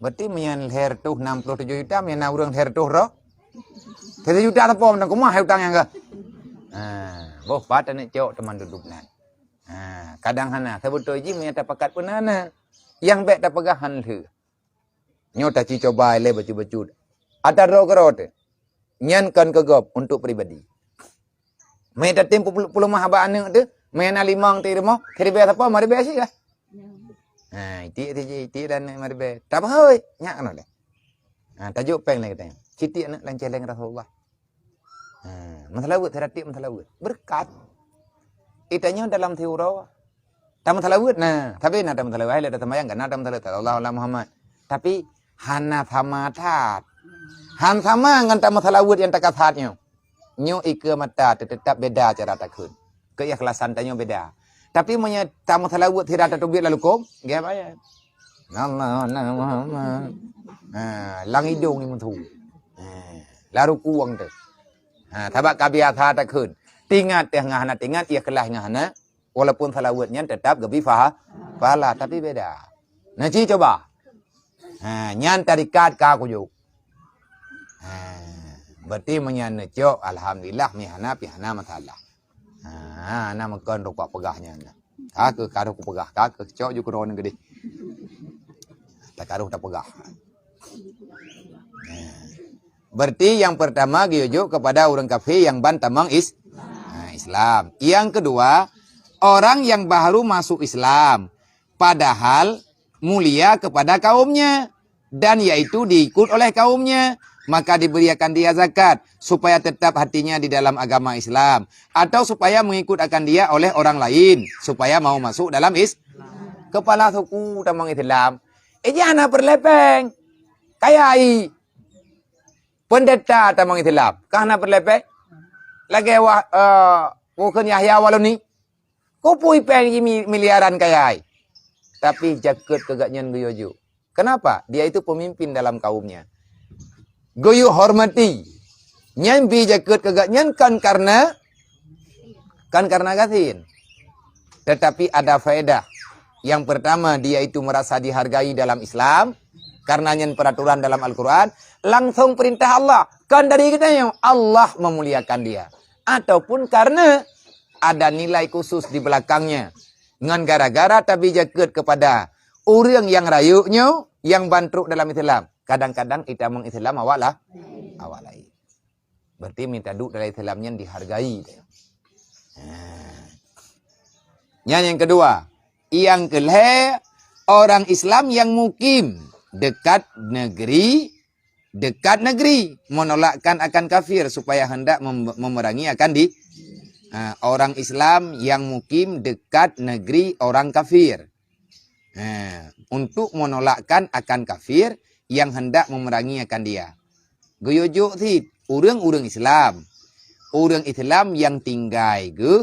Berarti meunyan lhèe reutôh nam ploh tujoh juta, meunyan na ureueng lhèe reutôh droe. Lhèe juta teupom dan kumah hai utang nyang ka. Ha, boh pat aneuk cok teuma dudup nan. Ha, kadang hana, seubeutôi jih meunyo tapakat peunan na. Nyang bèk tapeugah han lheueh. Nyoe taci coba ilèe bacut-bacut. Ata droe keudroe teuh. Nyan kon keu gob untuk pribadi. Meunyo tatem peuleumah bak aneuk teuh, meunyo na limong teuh rumoh, siribèe sapo, maribèe sih lah. Ha, itik teuh jih, itik dan aneuk maribèe. Tapi hôi, nyak keunoe lé. Ha, tajok péng lé geutanyoe. Sitiek aneuk lam céléng Rasulullah. Ha, meusalaweuet, sira tiek meusalaweuet. Beureukat. Geutanyoe dalam siuroe. Tameusalaweuet na. Sabe na tameusalaweuet. Hai lé taseumbahyang ka na tameusalaweuet. Sallallahu ala Muhammad. Tapi hana sama that. Han sama ngon tameusalaweuet nyang takasat nyoe. Nyoe ikeue mata teutab beda cara takheun. Keuikhlasan tanyoe beda. Tapi meunyoe tameusalaweuet sira tateubiet lam lukôm, gèt ayat. Allah, Allah, Muhammad. Ha, lam idông ni meusu. Ha, lam ruku' teuh. Ha, sabab ka biasa takheun. Teuingat teuh ngon hana teuingat, ikhlas ngon hana. Walaupun salaweuet nyan teutab geubri paha-, pahala, tapi beda. Na ci coba. Ha, nyan tarikat ka kujok. Ha, berarti meunyan neucok, alhamdulillah, mi hana, pi hana masalah. Ha, na meukon rukok peugah nyan. Ka keuh karoh kupeugah, ka keuh cok ju keudroe geudeh. Takaroh tapeugah. Ha. Berarti yang pertama geuyue jok kepada ureueng kafé nyang ban tamong is-, ha, Islam. Yang kedua, orang yang baru masuk Islam, padahal mulia kepada kaumnya, dan yaitu diikut oleh kaumnya, maka diberikan dia zakat, supaya tetap hatinya di dalam agama Islam, atau supaya mengikut akan dia oleh orang lain, supaya mau masuk dalam is-, kepala suku tamong Islam. Eh, jih hana peureulèe péng. Kaya i. Pendeta tamong Islam. Ka hana peureulèe péng. Lagèe wah, eh, bukon Yahya Waloni. Kupui péng jih mi-, miliaran kaya i. Tapi jakeuet keu gobnyan geuyue jok. Kenapa? Dia itu pemimpin dalam kaumnya. Geuyue hormati. Nyan bi jakeuet keu gobnyan kon karena, kon karena gasien. Tetapi ada faedah. Yang pertama, dia itu merasa dihargai dalam Islam. Karena nyan peraturan dalam Al-Quran. Langsung perintah Allah. Kon dari geutanyoe. Allah memuliakan dia. Ataupun karena ada nilai khusus di belakangnya. Ngon gara-gara tabi jakeuet kepada ureueng nyang rayeuk nyoe, nyang ban trok dalam Islam. Kadang-kadang itamong Islam awak lah, awak laén. Berarti mita duek dalam Islam nyan dihargai. Ha. Nyan nyang keudua. Nyang keulhèe, orang Islam yang mukim dekat negeri dekat negeri, menolakkan akan kafir supaya hendak mem-, memerangi akan di-, ha, orang Islam yang mukim dekat negeri orang kafir. Ha, untuk menolakkan akan kafir yang hendak memerangi akan dia. Geuyue jok cit ureuëng-ureuëng Islam. Ureuëng Islam nyang tinggai geuh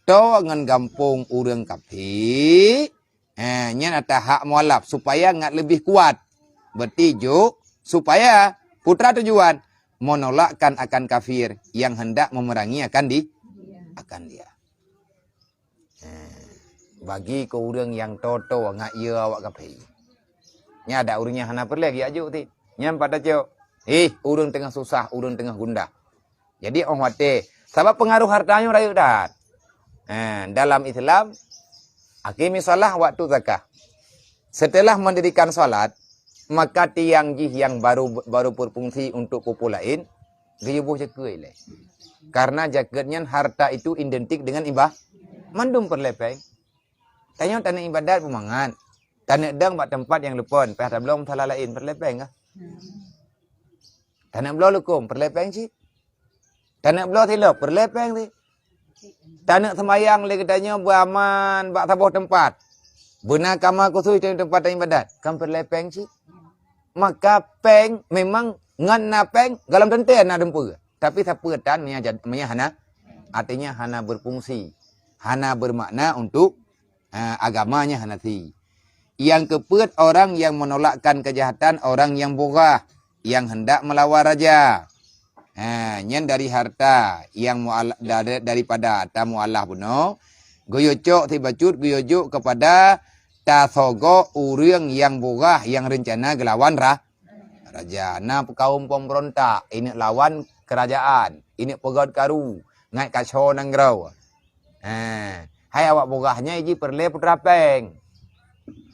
toe ngon gampông ureuëng kafé, ha, nyan ata hak mualaf supaya ngat leubeh kuat. Berarti jok supaya putra tujuan menolakkan akan kafir yang hendak memerangi akan di akan dia. Eh, bagi keu ureuëng nyang toe-toe ngat yue awak kafé. Nyan ada ureuëng nyang hana peureulée geujak jok cit. Nyan pat tacok, "Ih, ureuëng teungoh susah, ureuëng teungoh gundah." Jadi óh watée, sabab peungaroh harta nyoe rayeuk that. Eh, dalam Islam, aqimis shalah waktu zakah. Setelah mendirikan salat, maka tiang jih nyang baru, baru berfungsi untuk peupuléh laén, geuyue boh jakeuet lé. Karena jakeuet nyan harta itu identik dengan iba-, mandum peureulée péng. Tanyoe taneuk ibadat beumangat. Taneuk dong bak teumpat nyang lupon, payah tabloe masalah laén, peureulée péng kah? Taneuk bloe lukôm, peureulée péng cit. Taneuk bloe silop, peureulée péng cit. Taneuk seumayang lé geutanyoe beuaman bak saboh teumpat. Beuna kama khusos di teumpat ibadat, kan peureulée péng cit. Maka péng memang ngon na péng, gohlom teuntée na dumpeue. Tapi sapeue tan meunyo jad-, meunyo hana, artinya hana berfungsi, hana bermakna untuk, ha, agama nyan hana si. Nyang keupeuet orang yang menolakkan kejahatan orang yang bugha, yang hendak melawan raja. Ha, nyan dari harta yang mual-, dari, daripada harta mualaf bunoe, geuyue cok sibacut geuyue jok kepada tasogok ureuëng nyang bugha nyang reuncana geulawan ra-, raja. Na kaum pemberontak, ineuk lawan kerajaan, ineuk peugöt karu, ngat kaco nanggroe. Ha, hai awak bugah nyan jih peureulée putra péng.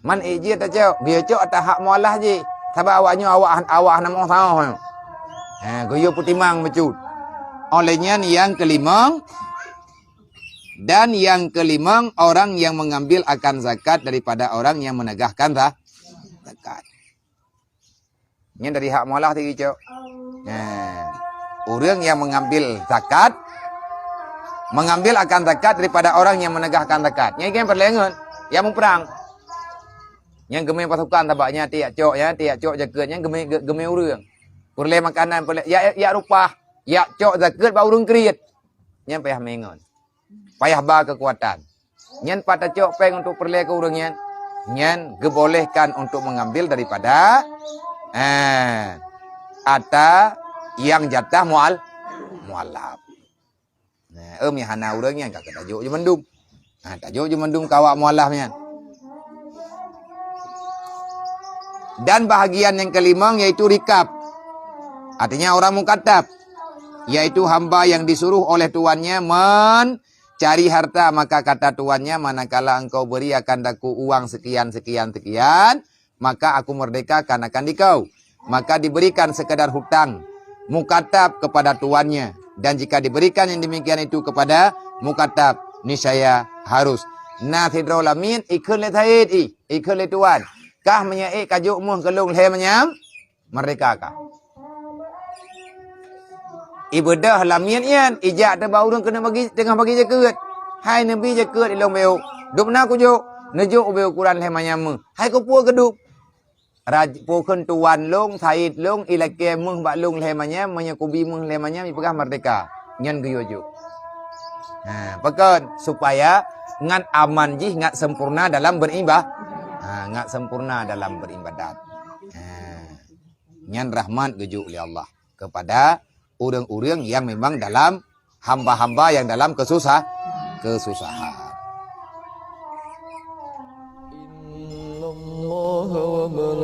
Man ék jih tacok, geuyue cok ata hak mualaf jih. Sabab awak nyoe awak, awak hana meusahoh. Ha, geuyue peutimang bacut. Oleh nyan nyang keulimong, dan nyang keulimong orang yang mengambil akan zakat daripada orang yang menegahkan za-, zakat. Nyan dari hak mualaf tadi cok. Nah, ureuëng yang mengambil zakat, mengambil akan zakat daripada orang yang menegahkan zakat. Nyan kan peureulée ngon, nyang muprang. Nyang geumé pasukan sabab nyan tiek cok, nyan tiek cok jakeuet, nyan geumé, ge-, geumé ureuëng. Peureulée makanan, peureulée, ya, ya rupah, ya cok zakeuet bak ureuëng kriet. Nyan payah mengon. Payah ba keukuatan. Nyan pat tacok péng untuk peureulée keu ureuëng nyan, nyan geubolehkan untuk mengambil daripada, eh, ata nyang jatah mual-, mualaf. Nah, em, nyang hana ureuëng nyan ka tajok jeumandum. Nah, tajok jeumandum keu awak mualaf nyan. Dan bahagian yang kelimong yaitu rikab. Artinya orang mukatab, yaitu hamba yang disuruh oleh tuannya men-, cari harta, maka kata tuannya, "Manakala engkau beri akan aku uang sekian, sekian, sekian, maka aku merdekakan akan dikau." Maka diberikan sekadar hutang mukatab kepada tuannya. Dan jika diberikan yang demikian itu kepada mukatab, niscaya harus. Na sidroe lamiet ikheun lé Said ih, ikheun lé tuan. Kah meunyoe ék kajok méuh keu lôn lhée manyam, merdeka kah. Ibeudôh lamiet nyan, ijak teuh bak ureuëng keuneuk bagi, teungoh bagi jakeuet. "Hai neubi jakeuet ilôn beu." "Dum na kujok." Neujok ubé ukuran lhée manyam méuh. "Hai kupeue keudum?" "Raj-, peue kheun tuan lôn, Said lôn, ilakée méuh bak lôn lhée manyam, meunyoe kubi méuh lhée manyam, ipeugah merdeka." Nyan geuyue jok. Ha, pakon? Supaya ngat aman jih, ngat sempurna dalam beriba-, ha, ngat sempurna dalam beribadat. Ha. Nyan rahmat geujok lé Allah kepada ureuëng-ureuëng nyang memang dalam hamba-hamba nyang dalam keususah-, keususahan. إن الله وملائكته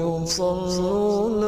يصلون